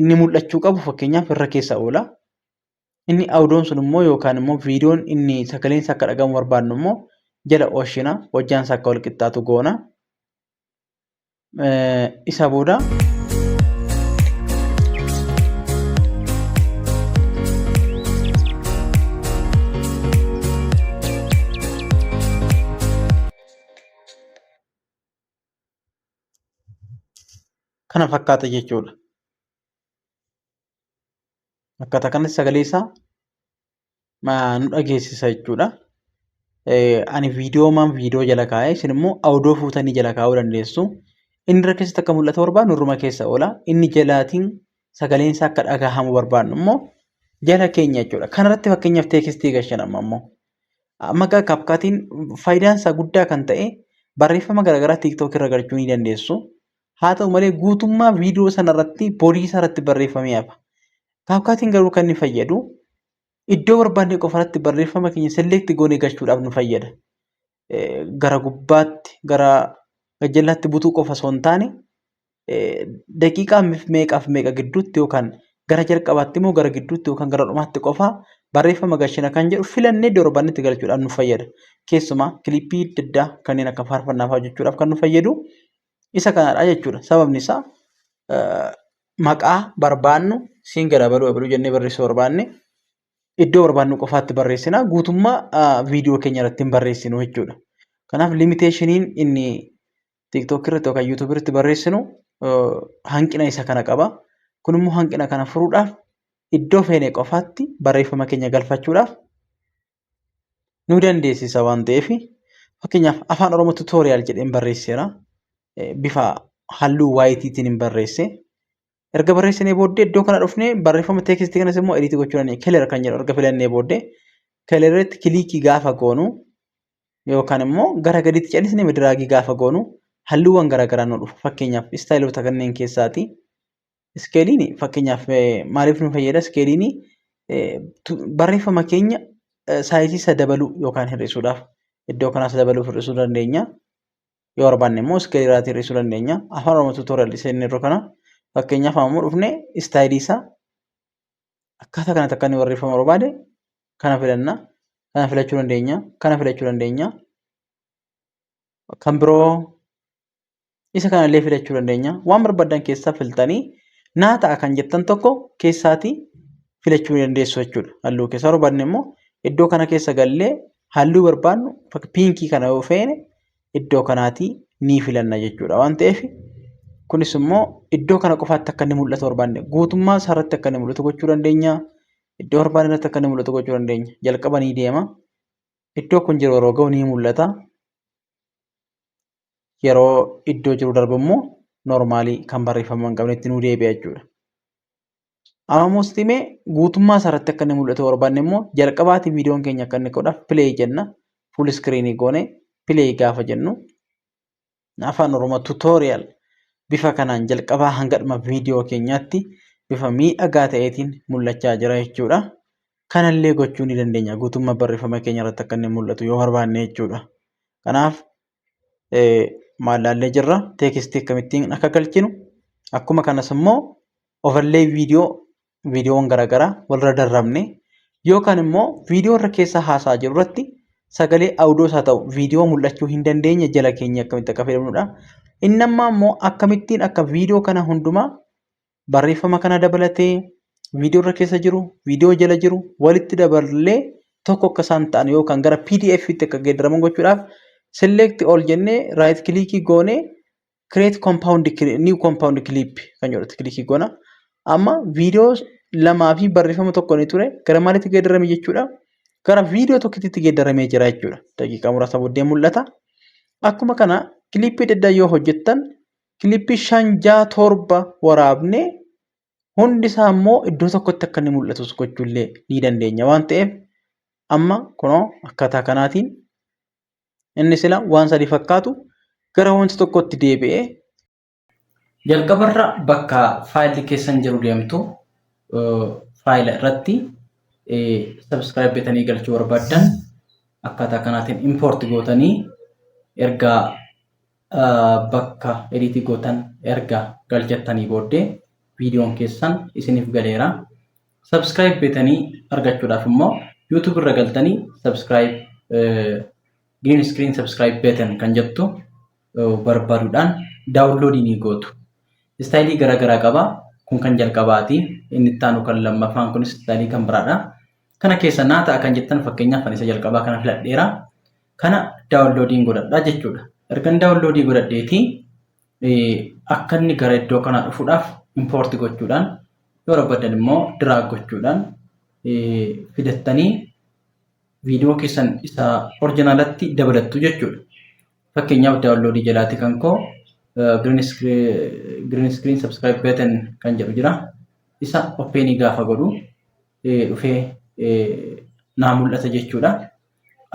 Inni mul'achuu qabu fakkeenyaaf irra keessa oola. Inni audoon sun immoo yookaan immoo viidiyoon inni sagaleen isaa akka dhagahamu barbaadnu immoo jala oolchina. Hojjaan isaa akka wal qixxaatu goona. Isa booda kana fakkaata jechuudha. Akkaataa kanatti sagalee isaa nu dhageessisa jechuudha. Ani viidiyoomaan viidiyoo jala kaa'ee isin immoo awudoo fuutanii jala kaa'uu dandeessu. Inni irra keessatti akka mul'atu barbaadnu irruma keessa oola. Inni jalaatiin sagaleen isaa akka dhagahamu barbaadnu immoo jala keenya jechuudha. Kanarratti fakkeenyaaf teekistii gashan amma immoo. Amma egaa kaapkaatiin faayidaan isaa guddaa kan ta'e barreeffama garaagaraa tiiktookii irra galchuu ni dandeessu. Haa ta'u malee guutummaa viidiyoo sanarratti boodii isaarratti barreeffamee hafa. Kaapkaatiin garuu kan inni fayyadu iddoo barbaanne qofarratti barreeffama keenya select goonee galchuudhaaf nu fayyada. Gara gubbaatti gara gajjallaatti butuu qofa osoo hin taane daqiiqaa meeqaaf meeqa gidduutti yookaan gara jalqabaatti immoo gara gidduutti yookaan gara dhumaatti qofa barreeffama galchina kan jedhu filannee iddoo barbaannetti galchuudhaaf nu fayyada. Keessumaa kilippii adda addaa kanneen akka faarfannaa fa'aa hojjechuudhaaf kan nu fayyadu isa kanadha jechuudha. Sababni isaa maqaa barbaannu siin gara abaluu abaluu jennee barreessuu barbaanne iddoo barbaannu qofaatti barreessina guutummaa viidiyoo keenya irratti hin barreessinu jechuudha. Kanaaf limiteeshiniin inni TikTok irratti yookaan YouTube irratti barreessinu hanqina isa kana qaba. Kun immoo hanqina kana furuudhaaf iddoo feene qofaatti barreeffama keenya galfachuudhaaf nu dandeessisa waan ta'eef fakkeenyaaf afaan oromoo tutorial jedheen barreesseera. Bifa halluu waayitiitiin hin barreesse. Erga barreessinee booddee iddoo kana dhufnee barreeffama teeksistii kanas immoo ediitii gochuu dandeenya. Keler kan jedhu erga filannee booddee kelerratti kiliikii gaafa goonu yookaan immoo gara gadiitti callisnee diraagii gaafa goonu halluuwwan garaagaraa nu dhufa. Fakkeenyaaf istaayiloota kanneen keessaati. Iskeeliin fakkeenyaaf maaliif nu fayyada? Iskeeliin barreeffama keenya saayizii isa dabaluu yookaan hir'isuudhaaf iddoo kanaas dabaluu hir'isuu dandeenya. Yoo barbaanne immoo iskeelii irraatii hir'isuu dandeenya. Afaan Oromoo tutorial isa inni irra kana fakkeenyaaf ammoo dhufne istaayilii isaa akkaataa kanatti akka inni barreeffamu barbaade kana filanna. Kana filachuu dandeenya. Kana filachuu dandeenya. Kan biroo Isa kanallee filachuu dandeenya. Waan barbaadan keessaa filtanii naa ta'a kan jettan tokko keessaatii filachuu ni dandeessu jechuudha. Halluu keessaa barbaadne immoo iddoo kana keessa gallee halluu barbaadnu piinkii kana yoo feene iddoo kanaatii ni filanna jechuudha. Waan ta'eef kunis immoo iddoo kana qofaatti akka inni mul'atu barbaanne guutummaa isaarratti akka inni mul'atu gochuu dandeenya. Iddoo barbaadne irratti akka inni mul'atu gochuu dandeenya. Jalqaba ni deema. Iddoo kun jiru yeroo ga'u ni mul'ata. Yeroo iddoo jiru darbu immoo noormaalii kan barreeffama hin qabnetti nuu deebi'a jechuudha. Amma immoo sitti himee guutummaa isaa irratti akka inni mul'atu barbaanne immoo jalqabaati viidiyoon keenya akka inni godhaaf play jenna. Full screen goone play gaafa jennu afaan Oromoo tutorial bifa kanaan jalqabaa hanga dhuma viidiyoo keenyaatti bifa miidhagaa ta'eetiin mul'achaa jira jechuudha. Kanallee gochuu ni dandeenya guutummaa barreeffama keenya irratti akka inni mul'atu yoo barbaanne jechuudha. Kanaaf maal laallee jirra teekistii akkamittiin akka galchinu akkuma kanas immoo overlay viidiyoo viidiyoon garaagaraa walirra darrabne yookaan immoo viidiyoo irra keessa haasaa jiru irratti sagalee audios haa ta'u viidiyoo mul'achuu hin dandeenye jala keenya akkamitti akka fayyadamnudha. Inni ammaa immoo akkamittiin akka viidiyoo kana hundumaa barreeffama kana dabalatee viidiyoo irra keessa jiru, viidiyoo jala jiru walitti daballee tokko akka isaan ta'an yookaan gara PDF tti akka geeddaraman gochuudhaaf select all jennee right click goonee create compound new compound clip kan jedhutti click goona. Amma viidiyoo lamaa fi barreeffama tokko ni ture gara maalitti geeddarame jechuudha? Gara viidiyoo tokkotti geeddaramee jira jechuudha. Daqiiqaa muraasa booddee mul'ata. Akkuma kana kilippii adda addaa yoo hojjettan Kilippii 5, 6, 7 waraabnee hundi isaa immoo iddoo tokkotti akka inni mul'atus gochuullee ni dandeenya waan ta'eef amma kunoo akkaataa kanaatiin inni sila waan sadii fakkaatu gara wanta tokkotti deebi'ee Jalqabarra bakka faayilli keessan jiru deemtu faayila irratti subscribe jetanii galchuu barbaaddan akkaataa kanaatiin import gootanii erga bakka ediitii gootan erga galchattanii booddee Viidiyoon keessan isiniif galeera. Subscribe beetanii argachuudhaaf immoo YouTube irra galtanii subscribe green screen subscribe beetan kan jettu barbaaduudhaan daawunloodii ni gootu. Istaayilii garaagaraa qaba. Kun kan jalqabaati. Inni itti aanu kan lammaffaan kunis istaayilii kan biraadha. Kana keessa naa ta'a kan jettan fakkeenyaaf ani isa jalqabaa kana filadheera. Kana daawunloodiin godhadha jechuudha. Ergan daawunloodii godhadheetii akka inni gara iddoo kanaa dhufuudhaaf impoorti gochuudhaan yoo barbaadan immoo diraag gochuudhaan fidattanii viidiyoo keessan isa orjinaalatti dabalattu jechuudha. Fakkeenyaaf daawunloodii jalaati kan koo green screen subscribe button kan jedhu jira. Isa openii gaafa godhu dhufee naa mul'ata jechuudha.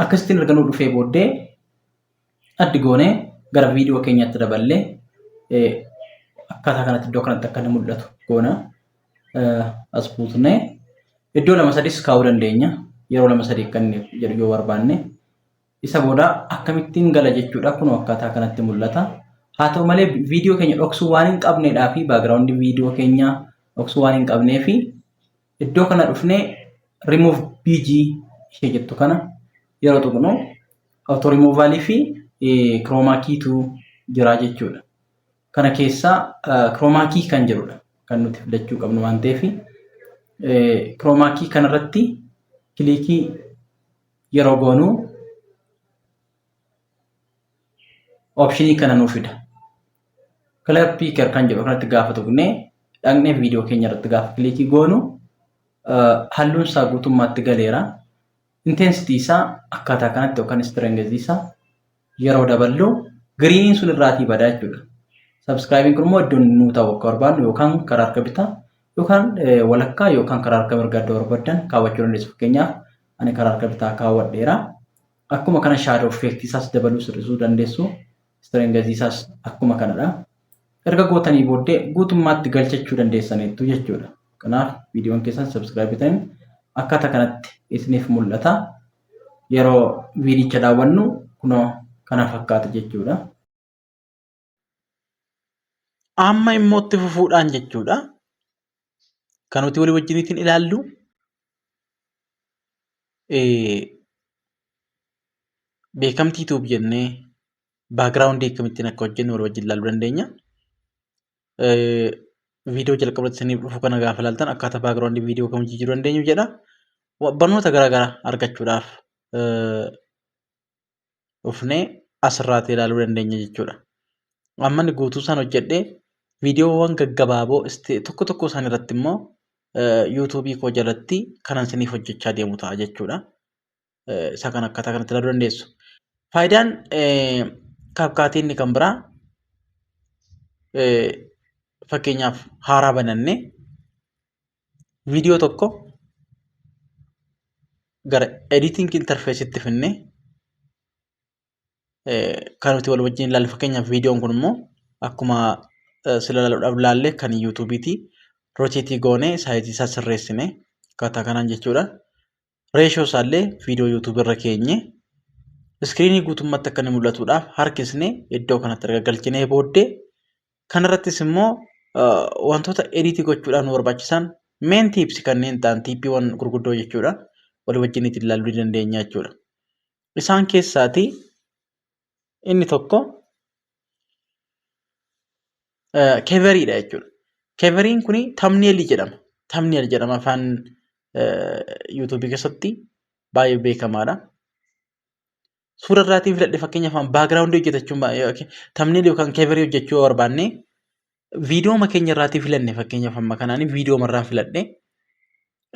Akkasittiin erga nuu dhufee booddee addi goonee gara viidiyoo keenyaatti daballee akkaataa kanatti iddoo kanatti akka inni mul'atu goona. As buusnee iddoo lama sadis kaa'uu dandeenya. Yeroo lama sadii akka inni jedhu yoo barbaanne. Isa booda akkamittiin gala jechuudha. Kunoo akkaataa kanatti mul'ata. Haa ta'u malee viidiyoo keenya dhoksuu waan hin qabneedhaa fi baagiraawundi viidiyoo keenya dhoksuu waan hin qabnee fi iddoo kana dhufnee remove BG ishee jettu kana yeroo tuqnu auto removal fi chroma key tu jira jechuudha. Kana keessaa chroma key kan jedhudha kan nuti filachuu qabnu waan ta'eef chroma key kanarratti kilikii yeroo goonu optionii kana nuu fida. Color picker kan jedhu kanatti gaafa tuqnee dhaqnee viidiyoo keenya irratti gaafa kilikii goonu halluun isaa guutummaatti galeera. Intensity isaa akkaataa kanatti yookaan strength isaa yeroo daballu giriiniin sun irraatii badaa jechuudha. Subscribing kun immoo iddoon nuu ta'u akka barbaadnu yookaan karaa harka bitaa yookaan walakkaa yookaan karaa harka mirgaa iddoo barbaaddan kaawwachuu dandeessu. Fakkeenyaaf ani karaa harka bitaa kaawwadheera. Akkuma kana shadow effect isaas dabaluu sirrisuu dandeessu. Strength isaas akkuma kanadha. Erga gootanii booddee guutummaatti galchachuu dandeessaniittu jechuudha. Kanaaf viidiyoon keessan subscribe ta'in akkaataa kanatti isiniif mul'ata. Yeroo viidicha daawwannu kunoo kana fakkaata jechuudha. Amma immoo itti fufuudhaan jechuudha. Kan nuti walii wajjiniitiin ilaallu beekamtii Tube jennee background akkamittiin akka hojjennu walii wajjin ilaaluu dandeenya. Viidiyoo jalqaba irratti isiniif dhufu kana gaafa ilaaltan akkaataa background viidiyoo kam jijjiiruu dandeenyu jedha. Barnoota garaagaraa argachuudhaaf dhufnee asirraatti ilaaluu dandeenya jechuudha. Amma inni guutuu isaan hojjedhee viidiyoowwan gaggabaaboo tokko tokko isaan irratti immoo yuutuubii koo jalatti kanan isiniif hojjechaa deemu ta'a jechuudha. Isa kan akkaataa kanatti ilaaluu dandeessu. Faayidaan kaapkaatii inni kan biraa fakkeenyaaf haaraa banannee viidiyoo tokko gara editing interface tti finnee kan nuti wal wajjin ilaalle fakkeenyaaf viidiyoon kun immoo akkuma sila ilaaluudhaaf ilaalle kan yuutuubiiti. Rotate goonee size isaa sirreessine akkaataa kanaan jechuudha. Ratio isaallee viidiyoo yuutuubii irra keenye iskiriinii guutummaatti akka inni mul'atuudhaaf harkisnee iddoo kanatti erga galchinee booddee kanarrattis immoo wantoota edit gochuudhaaf nu barbaachisan main tips kanneen ta'an tiippiiwwan gurguddoo jechuudha. Walii wajjin itti ilaaluu dandeenya jechuudha. Isaan keessaatii inni tokko cover iidha jechuudha. Cover iin kun thumbnail jedhama. Thumbnail jedhama afaan yuutuubii keessatti baay'ee beekamaadha. Suura irraatiin filadhe fakkeenyaaf background hojjetachuun thumbnail yookaan cover hojjechuu yoo barbaanne viidiyoo keenya irraatii filanne fakkeenyaaf amma kanaan viidiyoo irraa filadhe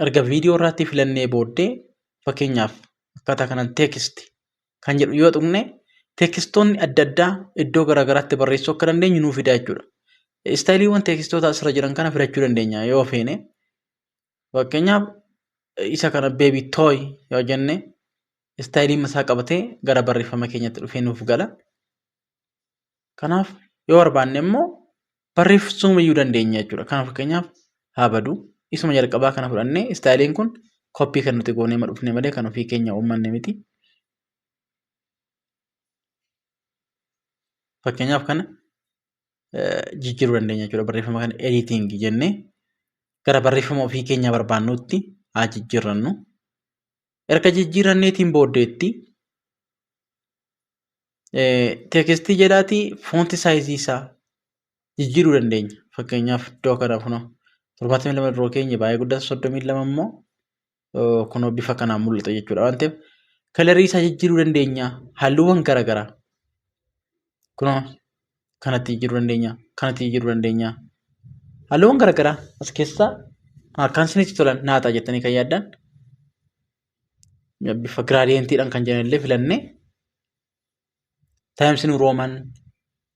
erga viidiyoo irraatii filannee booddee fakkeenyaaf akkaataa kanaan text kan jedhu yoo tuqne teekstoonni adda addaa iddoo garaagaraatti barreessuu akka dandeenyu nuu fida jechuudha. Istaayiliiwwan teekstoota asirra jiran kana filachuu dandeenya yoo feene. Fakkeenyaaf isa kana baby toy yoo jenne istaayilii isaa qabatee gara barreeffama keenyatti dhufee nuuf gala. Kanaaf yoo barbaanne immoo barreessuu iyyuu dandeenya jechuudha. Kanaaf fakkeenyaaf haa badu. Isuma jalqabaa kana fudhannee istaayiliin kun copy kan nuti goonee dhufne malee kan ofii keenya uummanne miti. Fakkeenyaaf kana Jijjiiruu dandeenya jechuudha. Barreeffama kana editing jennee gara barreeffama ofii keenya barbaannutti haa jijjiirrannu. Erga jijjiiranneetiin booddeetti textii jedhaatii font sizeii isaa jijjiiruu dandeenya. Fakkeenyaaf, iddoo kana kunoo 72 duroo keenya baay'ee guddaa, 32 immoo kunoo bifa kanaan mul'ata jechuudha waan ta'eef, colorii isaa jijjiiruu dandeenya. Halluuwwan garaagaraa kunoo kanatti jijjiiruu dandeenya, kanatti jijjiiruu dandeenya. Halluuwwan garaagaraa as keessaa kan isinitti tolan naa ta'a jettanii kan yaaddan, bifa gradientiidhaan kan jiran illee filannee, Times New Roman,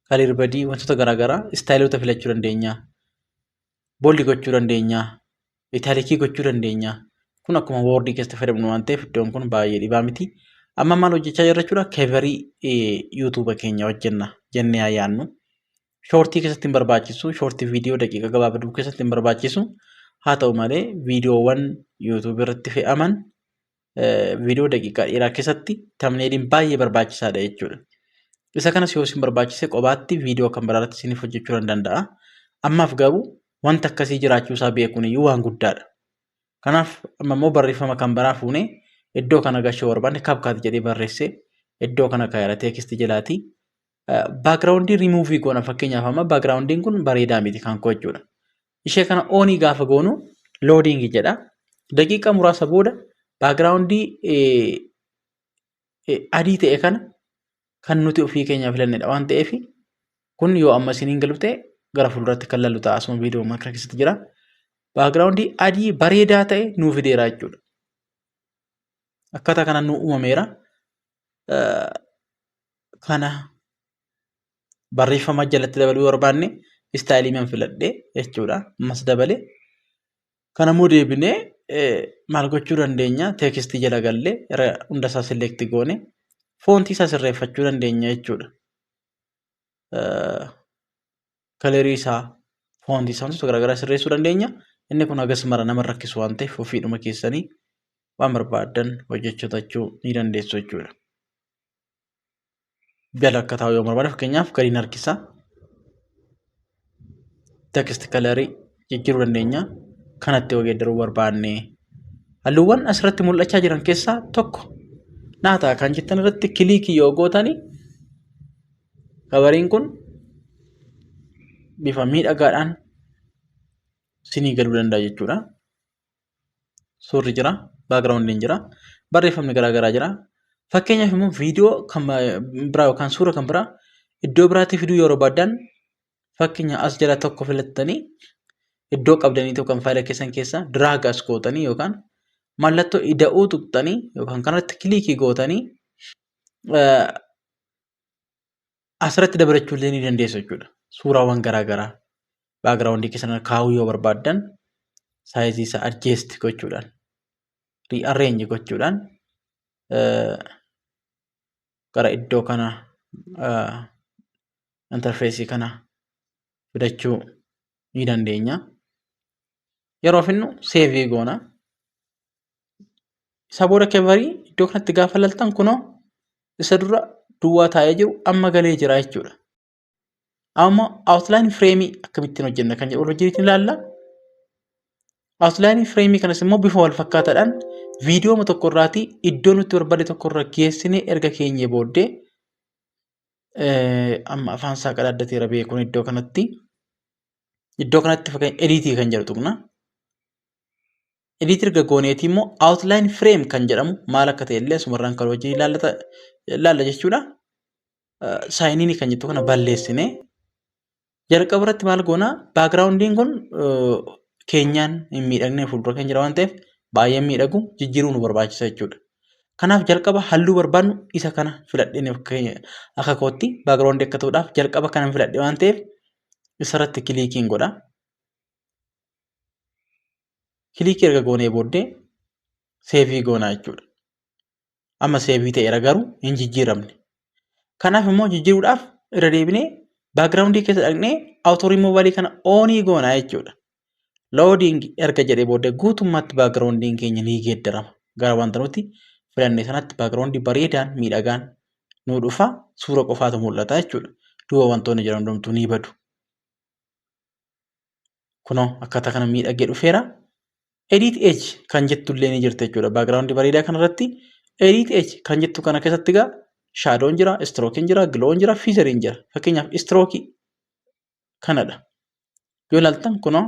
Calibri, wantoota garaagaraa styleota filachuu dandeenya. Bold gochuu dandeenya. Italicii gochuu dandeenya. Kun akkuma Wordii keessatti fayyadamnu waan ta'eef, iddoon kun baay'ee dhibaa miti. Amma maal hojjechaa jirra jechuudha? Coverii YouTubea keenya hojjenna jennee haa yaadnu. Shortii keessatti hin barbaachisu. Shortii viidiyoo daqiiqa gabaabaa keessatti hin barbaachisu. Haa ta'u malee, viidiyoowwan YouTubeii irratti fe'aman viidiyoo daqiiqaa dheeraa keessatti thumbnailiin baay'ee barbaachisaadha jechuudha. Isa kanas yoo isin barbaachise, qobaatti viidiyoo kan biraa irratti isiniif hojjechuu nan danda'a. Ammaaf garuu wanta akkasii jiraachuu isaa beekuun iyyuu waan guddaadha. Kanaaf amma immoo barreeffama kan biraa fuunee iddoo kana gashuu barbaanne, CapCut jedhee barreessee iddoo kana kaa'eera textii jalaati. Backgroundii rimuuvii goona. Fakkeenyaaf, amma backgroundiin kun bareedaa miti kan koo jechuudha. Ishee kana onii gaafa goonu loading jedha. Daqiiqaa muraasa booda backgroundii adii ta'e kana kan nuti ofii keenya filannedha waan ta'eef, kun yoo amma isiniin galu ta'e gara fuulduratti kan lallu ta'a, asuma viidiyoo kana keessatti jira. Backgroundii adii bareedaa ta'e nuu fideera jechuudha. Akkaataa kanaan nuu uumameera. Kana barreeffama jalatti dabaluu barbaanne, styleii man filadhee jechuudha. Ammas dabalee. Kana immoo deebinee maal gochuu dandeenya? Textii jala gallee hunda isaa select goone fontii isaa sirreeffachuu dandeenya jechuudha. Colorii isaa, fontii isaa, wantoota garaagaraa sirreessuu dandeenya. Inni kun hagas mara nama rakkisu waan ta'eef, ofiidhuma keessanii waan barbaaddan hojjechuu ni dandeessu jechuudha. Jala akka taa'u yoo barbaade, fakkeenyaaf gadiin harkisa. Text colorii jijjiiruu dandeenya. Kanatti yoo geeddaruu barbaanne, halluuwwan asirratti mul'achaa jiran keessaa tokko naa ta'a kan jettan irratti clickii yoo gootani, coveriin kun bifa miidhagaadhaan sinii galuu danda'a jechuudha. Suurri jira, backgroundiin jira, barreeffamni garaagaraa jira. Fakkeenyaaf immoo viidiyoo kan biraa yookaan suura kan biraa iddoo biraatti fiduu yoo barbaaddan, fakkeenya as jala tokko filattanii, iddoo qabdanii yookaan faayila keessan keessa drag as gootanii yookaan mallattoo ida'uu tuqxanii yookaan kanatti clickii gootanii asirratti dabalachuu illee ni dandeessu jechuudha. Suuraawwan garaagaraa backgroundii keessan kaa'uu yoo barbaaddan, sizeii isaa adjust gochuudhaan, rearrange gochuudhaan gara iddoo kana interfaceii kana fidachuu ni dandeenya. Yeroo finnu saveii goona. Isa booda coverii iddoo kanatti gaafa laltan, kunoo isa dura duwwaa taa'ee jiru amma galee jira jechuudha. Amma outline frameii akkamittiin hojjenna kan jedhu wal wajjin ilaalla. Outline frameii kanas immoo bifa wal fakkaataadhaan viidiyoo tokko irraatii iddoo nuti barbaade tokko irra geessinee erga keenyee booddee, amma afaan isaa qadaaddateera beekuun, iddoo kanatti fakkeenya editii kan jedhu tuqna. Editii erga gooneetii immoo outline frame kan jedhamu maal akka ta'e illee asumarraan kan wajjin ilaalla jechuudha. Sign inii kan jettu kana balleessinee jalqaba irratti maal goonaa? Backgroundiin kun keenyaan hin miidhagne fuuldura keenya jira waan ta'eef, baay'ee miidhagu jijjiiruu nu barbaachisa jechuudha. Kanaaf jalqaba halluu barbaannu isa kana filadheen, akka kootti backgroundii akka ta'uudhaaf jalqaba kana filadhe waan ta'eef, isarratti clickiin godha. Clickii erga goonee booddee saveii goonaa jechuudha. Amma saveii ta'eera, garuu hin jijjiiramne. Kanaaf immoo jijjiiruudhaaf irra deebinee backgroundii keessa dhaqnee auto rimuuvalii kana onii goonaa jechuudha. Loading erga jedhee booddee guutummaatti backgroundiin keenya ni geeddarama. Gara wanta nuti filanne sanatti backgroundii bareedaan miidhagaan nu dhufa, suura qofaatu mul'ata jechuudha. Duuba wantoonni jiran hundumtuu ni badu. Kunoo akkaataa kana miidhagee dhufeera. Edit Edge kan jettu illee ni jirti jechuudha. Background bareedaa kanarratti Edit Edge kan jettu kana keessatti egaa shadow'n jira, stroke'n jira, glow'n jira, feather'n jira. Fakkeenyaaf stroke kanadha. Yoo ilaaltan kunoo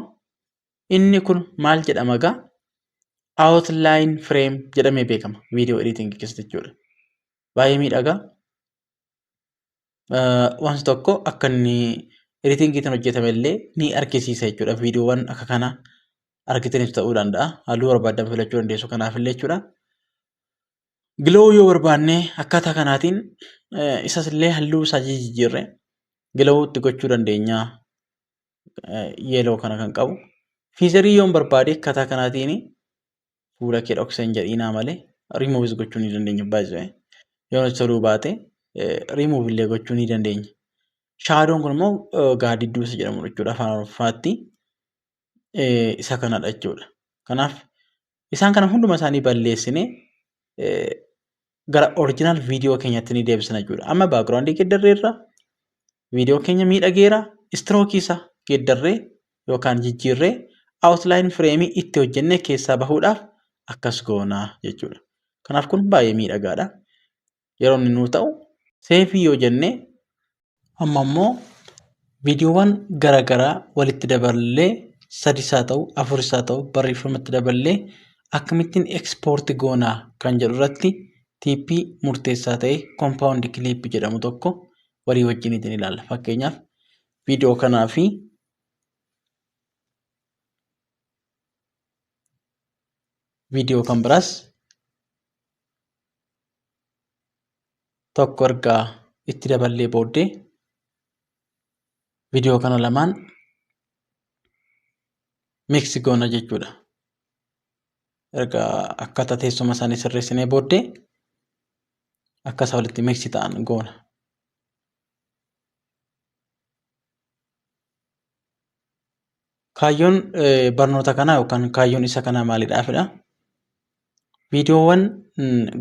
inni kun maal jedhama egaa? Outline frame jedhamee beekama video editing keessatti jechuudha. Baay'ee miidhagaa. Wanti tokko akka inni editingiitiin hojjetame illee ni argisiisa jechuudha. Viidiyoowwan akka kanaa argitanis ta'uu danda'a. Halluu barbaaddan filachuu dandeessu kanaaf illee jechuudha. Glow yoo barbaanne akkaataa kanaatiin isas illee halluu isaa jijjiirre glow itti gochuu dandeenya. Yellow kana kan qabu. Featherii yoon barbaade akkaataa kanaatiin fuula kee dhoksa hin jedhiinaa malee remove gochuu ni dandeenya baay'ee. Yoo nutti toluu baate remove illee gochuu ni dandeenya. Shadow'n kun immoo gaaddidduu isa jedhamu jechuudha afaan Oromoffaatti. Isa kanadha jechuudha. Kanaaf isaan kana hunduma isaanii balleessinee gara original viidiyoo keenyatti ni deebisna jechuudha. Amma background geeddarreerra, viidiyoo keenya miidhageera, stroke isaa geeddarree yookaan jijjiirree outline frame itti hojjennee keessaa bahuudhaaf akkas goonaa jechuudha. Kanaaf kun baay'ee miidhagaadha. Yeroo inni nuu ta'u save yoo jennee amma immoo viidiyoowwan garaagaraa walitti daballee sadis haa ta'u afuris haa ta'u barreeffamatti daballee akkamittiin export goonaa kan jedhu irratti tiippii murteessaa ta'e compound clip jedhamu tokko walii wajjiniitiin ilaalla. Fakkeenyaaf viidiyoo kanaa fi viidiyoo kan biraas tokko erga itti daballee booddee viidiyoo kana lamaan mix goona jechuudha. Erga akkaataa teessuma isaanii sirreessinee booddee akka isaan walitti mix ta'an goona. Kaayyoon barnoota kanaa yookaan kaayyoon isa kanaa maalidhaafidha? Viidiyoowwan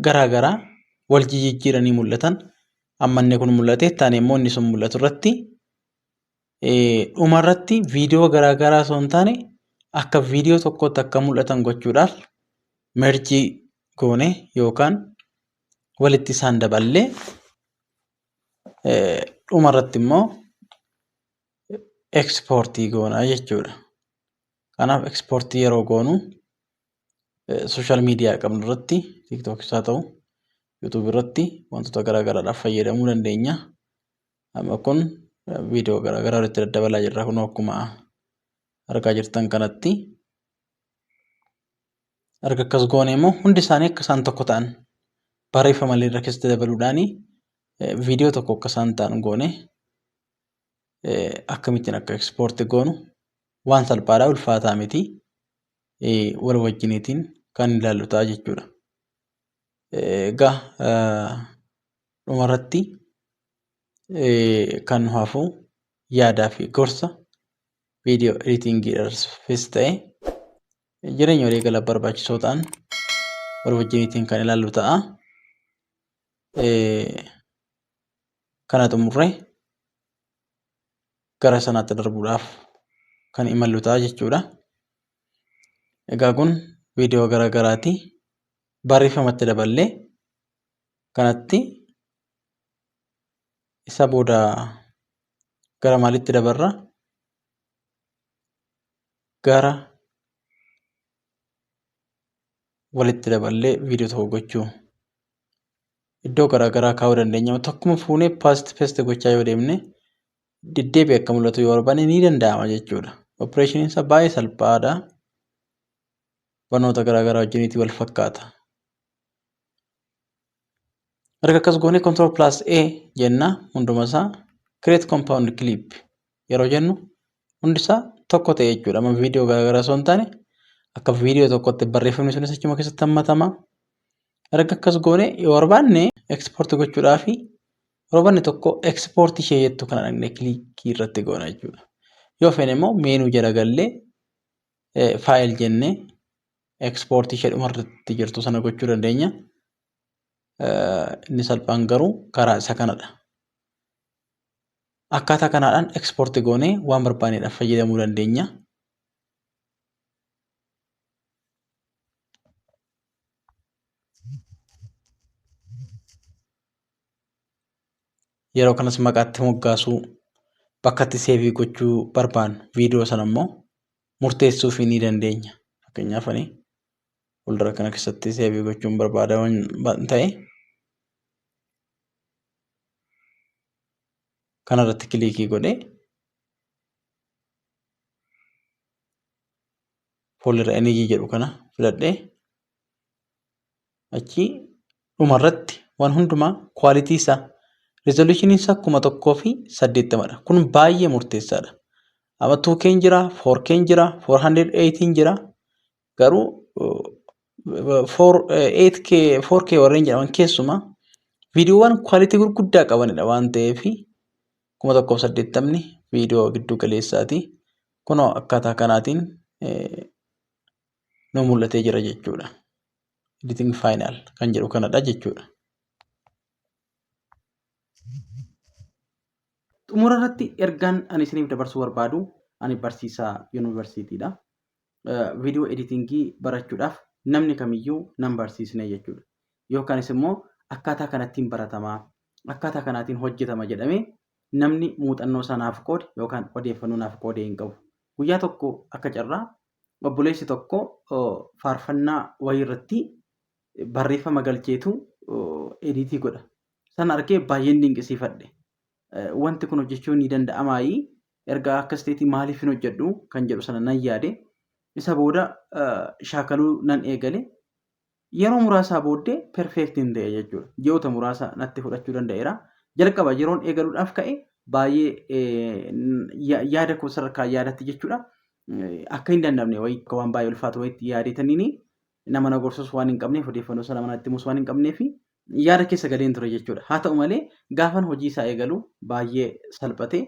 garaa garaa wal jijjiiranii mul'atan amma inni kun mul'ate taane immoo inni sun mul'atu irratti dhuma irratti viidiyoo garaa garaa osoo hin taane akka viidiyoo tokkotti akka mul'atan gochuudhaaf merjii goone yookaan walitti isaan daballee dhuma irratti immoo ekspoortii goona jechuudha. Kanaaf ekspoortii yeroo goonu sooshaal miidiyaa qabnu irratti tiiktookis haa ta'u yuutuub irratti wantoota garaa garaadhaaf fayyadamuu dandeenya. Amma kun viidiyoo garaa garaa walitti daddabalaa jirra kun akkuma argaa jirtan kanatti. Erga akkas goone immoo hundi isaanii akka isaan tokko ta'an barreeffama illee irra keessatti dabaluudhaan viidiyoo tokko akka isaan ta'an goone akkamittiin akka ekspoorti goonu waan salphaadha ulfaataa miti wal wajjiniitiin kan ilaallu ta'a jechuudha. Egaa dhumarratti kan nu hafu yaadaa fi gorsa viidiyoo editingiidhaafis ta'e jireenya waliigala barbaachisoo ta'an wal wajjiniitiin kan ilaallu ta'a. Kana xumurree gara sanaatti darbuudhaaf kan imallu ta'a jechuudha. Egaa kun viidiyoo garaa garaati. Barreeffamatti daballee kanatti isa booda gara maalitti dabarra? Gara walitti daballee viidiyoo tokko gochuu iddoo garaa garaa kaa'uu dandeenya. Tokkuma fuunee paste paste gochaa yoo deemne deddeebi'ee akka mul'atu yoo barbaanne ni danda'ama jechuudha. Opereeshiniin isaa baay'ee salphaadha. Barnoota garaa garaa wajjiniitii wal fakkaata. Erga akkas goone control plus A jenna hunduma isaa create compound clip yeroo jennu hundi isaa tokko ta'e jechuudha. Amma viidiyoo garaa garaa osoo hin taane akka viidiyoo tokkotti barreeffamni sunis achuma keessatti hammatama. Erga akkas goone yoo barbaanne export gochuudhaaf yeroo barbaanne tokko export ishee jettu kana dhaqnee kilikii irratti goona jechuudha. Yoo feene immoo meenuu jala gallee faayil jennee export ishee dhumarratti jirtu sana gochuu dandeenya. Inni salphaan garuu karaa isa kanadha. Akkaataa kanaadhaan export goonee waan barbaanneedhaaf fayyadamuu dandeenya. Yeroo kanas maqaatti moggaasuu, bakka itti seevii gochuu barbaannu viidiyoo sana immoo murteessuufii ni dandeenya. Fakkeenyaaf ani fuuldura kana keessatti seevii gochuun barbaada waan ta'e kanarratti kilikii godhee fuuldura NG jedhu kana filadhee achi dhumarratti waan hundumaa kwaalitii isaa rizoolushiniin isaa 1080 dha. Kun baay'ee murteessaadha. Amma 2K jira, 4K jira, 480 jira. Garuu 8K, 4K warreen jedhaman keessumaa viidiyoowwan kwaalitii gurguddaa qabanidha waan ta'eef 1080 viidiyoo giddu galeessaati. Kunoo akkaataa kanaatiin nu mul'atee jira jechuudha. Editing final kan jedhu kanadha jechuudha. Xumura irratti ergaan ani isiniif dabarsuu barbaadu ani barsiisaa yuunivarsiitiidha. Viidiyoo editingii barachuudhaaf namni kamiyyuu nan barsiisne jechuudha. Yookaanis immoo akkaataa kanattiin baratamaa, akkaataa kanaatiin hojjetama jedhamee namni muuxannoo isaa naaf qoode yookaan odeeffannoo naaf qoode hin qabu. Guyyaa tokko akka carraa obboleessi tokko faarfannaa wayii irratti barreeffama galcheetu ediitii godha. Sana argee baay'een dinqisiifadhe. Wanti kun hojjechuu ni danda'amaayii? Erga akkas ta'eeti maaliif hin hojjedhu kan jedhu sana nan yaade. Isa booda shaakaluu nan eegale. Yeroo muraasaa booddee perfeektiin ta'e jechuudha. Ji'oota muraasa natti fudhachuu danda'eera. Jalqaba yeroon eegaluudhaaf ka'e baay'ee yaada koo sadarkaa yaadatti jechuudha. Akka hin danda'amne wayii akka waan baay'ee ulfaatu wayiitti yaadeetaniini nama na gorsus waan hin qabneef odeeffannoo sana nama natti himus waan hin qabneef yaada keessa galeen ture jechuudha. Haa ta'u malee gaafan hojii isaa eegalu baay'ee salphate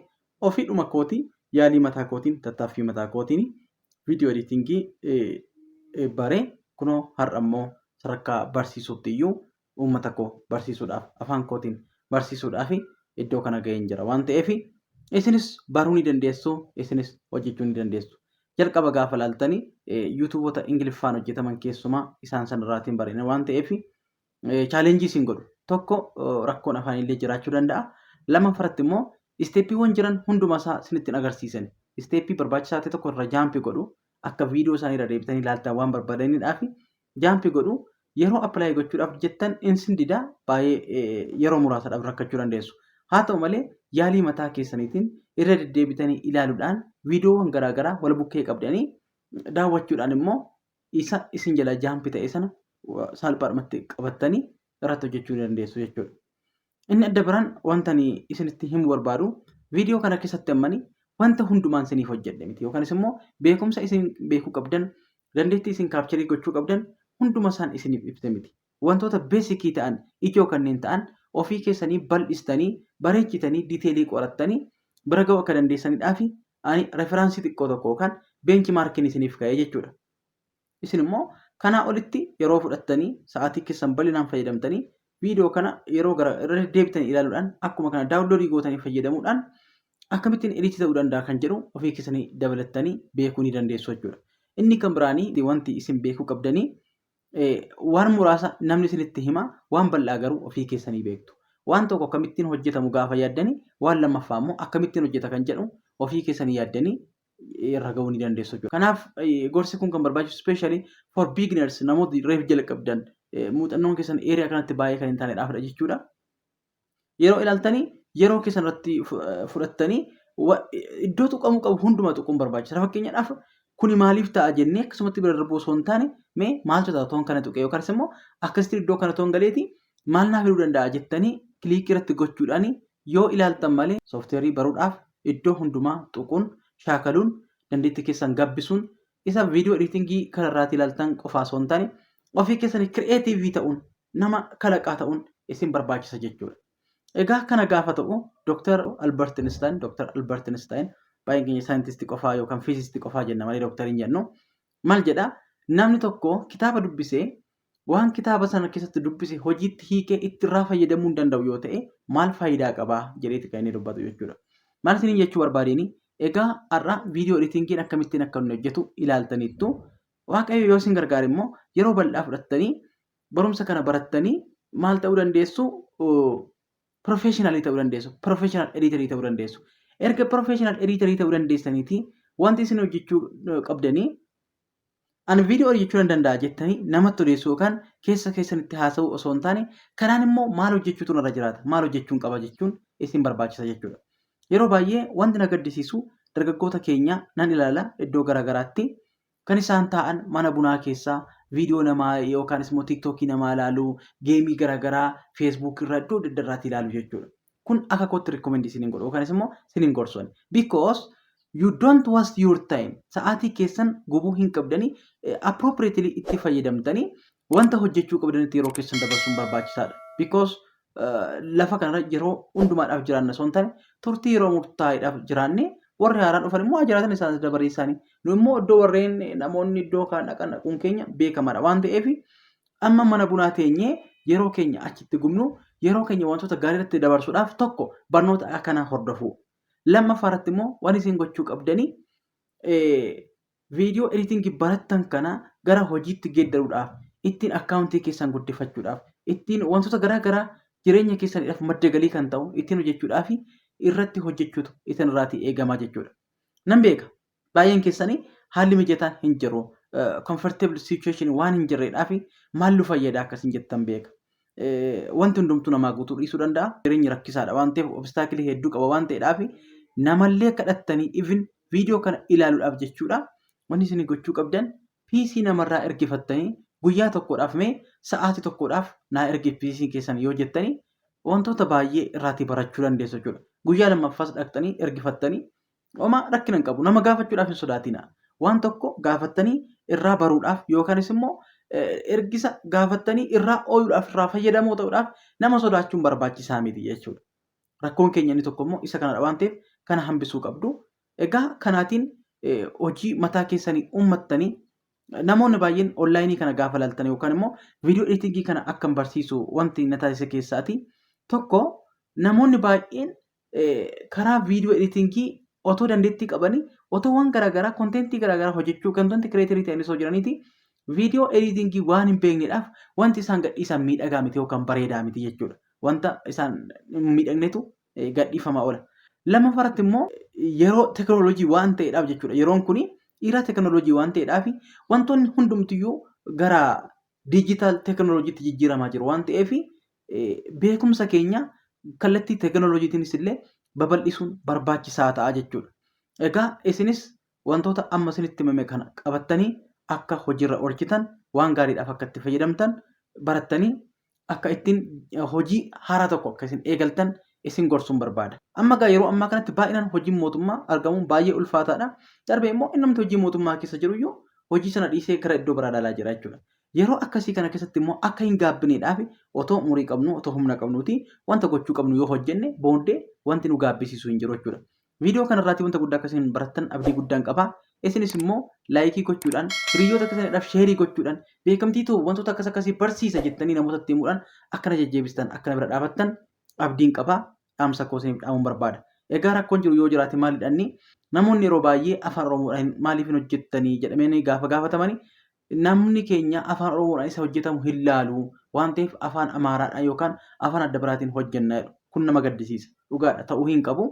ofiidhuma kootii yaalii mataa kootiin tattaaffii mataa kootiin viidiyoo editingii baree kunoo har'a immoo sadarkaa barsiisuutti iyyuu uummata koo barsiisuudhaaf afaan kootiin barsiisuudhaaf iddoo kana ga'een jira waan ta'eef isinis baruu ni dandeessu isinis hojjechuu ni dandeessu. Jalqaba gaafa laaltanii yuutuuboota Ingiliffaan hojjetaman keessumaa isaan sanarraatiin bareena waan ta'eef chaalenjii isin godhu. Tokko rakkoon afaanillee jiraachuu danda'a. Lammaffaratti immoo isteeppiiwwan jiran hundumaa isaa isinitti hin agarsiisan. Isteeppii barbaachisaa ta'e tokko irra jaampii godhu akka viidiyoo isaanii irra deebitanii ilaaltan waan barbaadaniidhaaf jaampii godhu yeroo appilaayi gochuudhaaf jettan insin dida baay'ee yeroo muraasaadhaaf rakkachuu dandeessu. Haa ta'u malee yaalii mataa keessaniitiin irra deddeebitanii ilaaluudhaan viidiyoowwan garaagaraa wal bukkee qabdanii daawwachuudhaan immoo isa isin jala jaampi ta'e sana salphaadhumatti qabattanii irratti hojjechuu dandeessu jechuudha. Inni adda biraan wanta ani isinitti himuu barbaadu viidiyoo kana keessatti ammani wanta hundumaan isiniif hojjedhe miti yookaanis immoo beekumsa isin beekuu qabdan dandeettii isin kaapcharii gochuu qabdan hunduma isaan isiniif ibse miti. Wantoota beesikii ta'an ijoo kanneen ta'an ofii keessanii bal'istanii bareechitanii diteelii qorattanii bira ga'uu akka dandeessanidhaa fi ani referaansii xiqqoo tokko yookaan beenchi maarkiin isiniif ka'ee jechuudha. Isin immoo kanaa olitti yeroo fudhattanii sa'aatii keessan bal'inaan fayyadamtanii viidiyoo kana yeroo gara irra deddeebitanii ilaaluudhaan akkuma kana daawunloodii gootanii fayyadamuudhaan akkamittiin ediitii ta'uu danda'a kan jedhu ofii keessanii dabalattanii beekuu ni dandeessu jechuudha. Inni kan biraanii wanti isin beekuu qabdanii waan muraasa namni isinitti hima waan bal'aa garuu ofii keessanii beektu. Waan tokko akkamittiin hojjetamu gaafa yaaddanii waan lammaffaa immoo akkamittiin hojjeta kan jedhu ofii keessanii yaaddanii irra ga'uu ni dandeessu jechuudha. Kanaaf gorsi kun kan barbaachisu especially for beginners namoota reef jalqabdan muuxannoon keessan area kanatti baay'ee kan hin taanedhaafidha jechuudha. Yeroo ilaaltanii yeroo keessan irratti fudhattanii iddoo tuqamuu qabu hunduma tuquun barbaachisa. Fakkeenyaadhaaf kuni maaliif ta'a jennee akkasumatti bira darbuu osoo hin taane mee maaltu ta'a toon kana tuqee yookanis immoo akkasitti iddoo kana toon galeeti maal naa fiduu danda'a jettanii kiliikii irratti gochuudhaan yoo ilaaltan malee sooftiweerii baruudhaaf iddoo hundumaa tuquun shaakaluun dandeettii keessan gabbisuun isa viidiyoo editingii kanarraati ilaaltan qofaa osoo hin taane ofii keessanii kireetiivii ta'uun nama kalaqaa ta'uun isin barbaachisa jechuudha. Egaa kana gaafa ta'u Dr. Albert Einstein, Dr. Albert Einstein baay'een keenya saayintistii qofaa yookaan fiizistii qofaa jenna malee dooktarii hin jennu. Maal jedha? Namni tokko kitaaba dubbisee waan kitaaba sana keessatti dubbise hojiitti hiikee itti irraa fayyadamuu hin danda'u yoo ta'e maal faayidaa qabaa jedheeti kan inni dubbatu jechuudha. Maal isiniin jechuu barbaadeen egaa har'a viidiyoo editingiin akkamittiin akka inni hojjetu ilaaltaniittu. Waaqayyo yoo isin gargaare immoo yeroo bal'aa fudhattanii barumsa kana barattanii maal ta'uu dandeessu? Professionalii ta'uu dandeessu. Professional editorii ta'uu dandeessu. Erga professional editorii ta'uu dandeessaniiti wanti isin hojjechuu qabdanii ani viidiyoo hojjechuu nan danda'a jettanii namatti odeessuu yookaan keessa keessanitti haasa'uu osoo hin taane kanaan immoo maal hojjechuutu narra jiraata, maal hojjechuun qaba jechuun isin barbaachisa jechuudha. Yeroo baay'ee wanti na gaddisiisu dargaggoota keenya nan ilaala iddoo garaagaraatti kan isaan taa'an mana bunaa keessaa viidiyoo namaa yookaanis immoo tiiktookii namaa ilaalu, geemii garaagaraa feesbuuk irraa iddoo adda addaatti ilaalu jechuudha. Kun akka kootti recommend isiniin godhu yookaanis immoo isiniin gorsu. Because you don't waste your time. Sa'aatii keessan gubuu hin qabdanii, appropriately itti fayyadamtanii wanta hojjechuu qabdanitti yeroo keessan dabarsuun barbaachisaadha. Because lafa kanarra yeroo hundumaadhaaf jiraanna osoo hin taane turtii yeroo murtaa'eedhaaf jiraanne, warri haaraan dhufan immoo haa jiraatan, isaan dabaree isaanii. Nu immoo iddoo warreen namoonni iddoo kaan dhaqan dhaquun keenya beekamaadha waan ta'eef, amma mana bunaa teenyee yeroo keenya achitti gubnu, yeroo keenya wantoota gaarii irratti dabarsuudhaaf tokko barnoota akkanaa hordofuu. Lammaffaa irratti immoo waan isin gochuu qabdanii viidiyoo editingii barattan kana gara hojiitti geeddaruudhaaf, ittiin akkaawuntii keessan guddifachuudhaaf, ittiin wantoota garaa garaa jireenya keessaniidhaaf madda galii kan ta'u ittiin hojjechuudhaaf irratti hojjechuutu isin irraatii eegamaa jechuudha. Nan beeka, baay'een keessanii haalli mijataan hin jiru, comfortable situation waan hin jirreedhaaf maal nu fayyada akkasiin jettan beeka. Wanti hundumtuu namaa guutuu dhiisuu danda'a. Jireenyi rakkisaadha waan ta'eef, obstacle hedduu qaba waan ta'eedhaaf, namallee kadhattanii even viidiyoo kana ilaaluudhaaf jechuudha. Wanni isin gochuu qabdan PC namarraa ergifattanii guyyaa tokkodhaaf, mee sa'aatii tokkodhaaf naa ergi PC keessan yoo jettanii, wantoota baay'ee irraatii barachuu dandeessu jechuudha. Guyyaa lammaffaas dhaqxanii ergifattanii homaa rakkina hin qabu. Nama gaafachuudhaaf hin sodaatina. Waan tokko gaafattanii irraa baruudhaaf yookaanis immoo ergisa gaafattanii irraa ooyuudhaaf, irraa fayyadamoo ta'uudhaaf nama sodaachuun barbaachisaa miti jechuudha. Rakkoon keenya inni tokko immoo isa kanadha waan ta'eef kana hambisuu qabdu. Egaa kanaatiin hojii mataa keessanii uummattanii, namoonni baay'een onlaayinii kana gaafa laaltan yookaan immoo viidiyoo editingii kana akkan barsiisu wanti na taasise keessaati tokko, namoonni baay'een karaa viidiyoo editingii otoo dandeettii qabanii, otoo waan garaagaraa, contentii garaagaraa hojjechuu, content creatorii ta'anii osoo jiraniiti, viidiyoo editingii waan hin beekneedhaaf wanti isaan gadhiisan miidhagaa miti yookaan bareedaa miti jechuudha. Wanta isaan hin miidhagnetu gadhiifamaa oola. Lammaffaarratti immoo yeroo teekinooloojii waan ta'eedhaaf jechuudha. Yeroon kuni dhiiraa teekinooloojii waan ta'eedhaaf, wantoonni hundumtiyyuu gara diijitaal teekinooloojiitti jijjiiramaa jiru waan ta'eef, beekumsa keenya kallattii teekinooloojiitiinis illee babal'isuun barbaachisaa ta'a jechuudha. Egaa isinis wantoota amma isinitti himame kana qabattanii akka hojiirra oolchitan, waan gaariidhaaf akka itti fayyadamtan, barattanii akka ittiin hojii haaraa tokko akka isin eegaltan isin gorsuun barbaada. Amma egaa yeroo ammaa kanatti baay'inaan hojiin mootummaa argamuun baay'ee ulfaataadha. Darbee immoo innumti hojii mootummaa keessa jiru iyyuu hojii sana dhiisee gara iddoo biraa ilaalaa jira jechuudha. Yeroo akkasii kana keessatti immoo akka hin gaabbineedhaaf otoo umurii qabnu, otoo humna qabnuuti wanta gochuu qabnu yoo hojjenne, booddee wanti nu gaabbisiisu hin jiru jechuudha. Viidiyoo kanarraatii wanta guddaa akkasiin barattan abdii guddaan qaba. Isinis immoo like gochuudhaan, hiriyoota keessaniidhaaf share gochuudhaan, beekamtiitu wantoota akkas akkasii barsiisa jettanii namootatti himuudhaan akkana jajjabeessitan, akkana bira dhaabattan abdiin qaba. Dhaamsa koo isiniif dhaamuun barbaada. Egaa rakkoon jiru yoo jiraate maalidha? Inni namoonni yeroo baay'ee afaan Oromoodhaan maaliif hin hojjettanii jedhamanii gaafa gaafatamanii, namni keenya afaan Oromoodhaan isa hojjetamu hin laalu waan ta'eef afaan Amaaraadhaan yookaan afaan adda biraatiin hojjenna jedhu. Kun nama gaddisiisa. Dhugaadha, ta'uu hin qabu.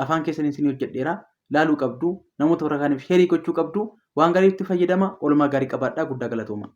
Afaan keessaniin isinii hojjedheera. Laaluu qabdu. Namoota warra kaaniif share gochuu qabdu. Waan gaariitti fayyadama. Oolmaa gaarii qabaadhaa. Guddaa galatooma.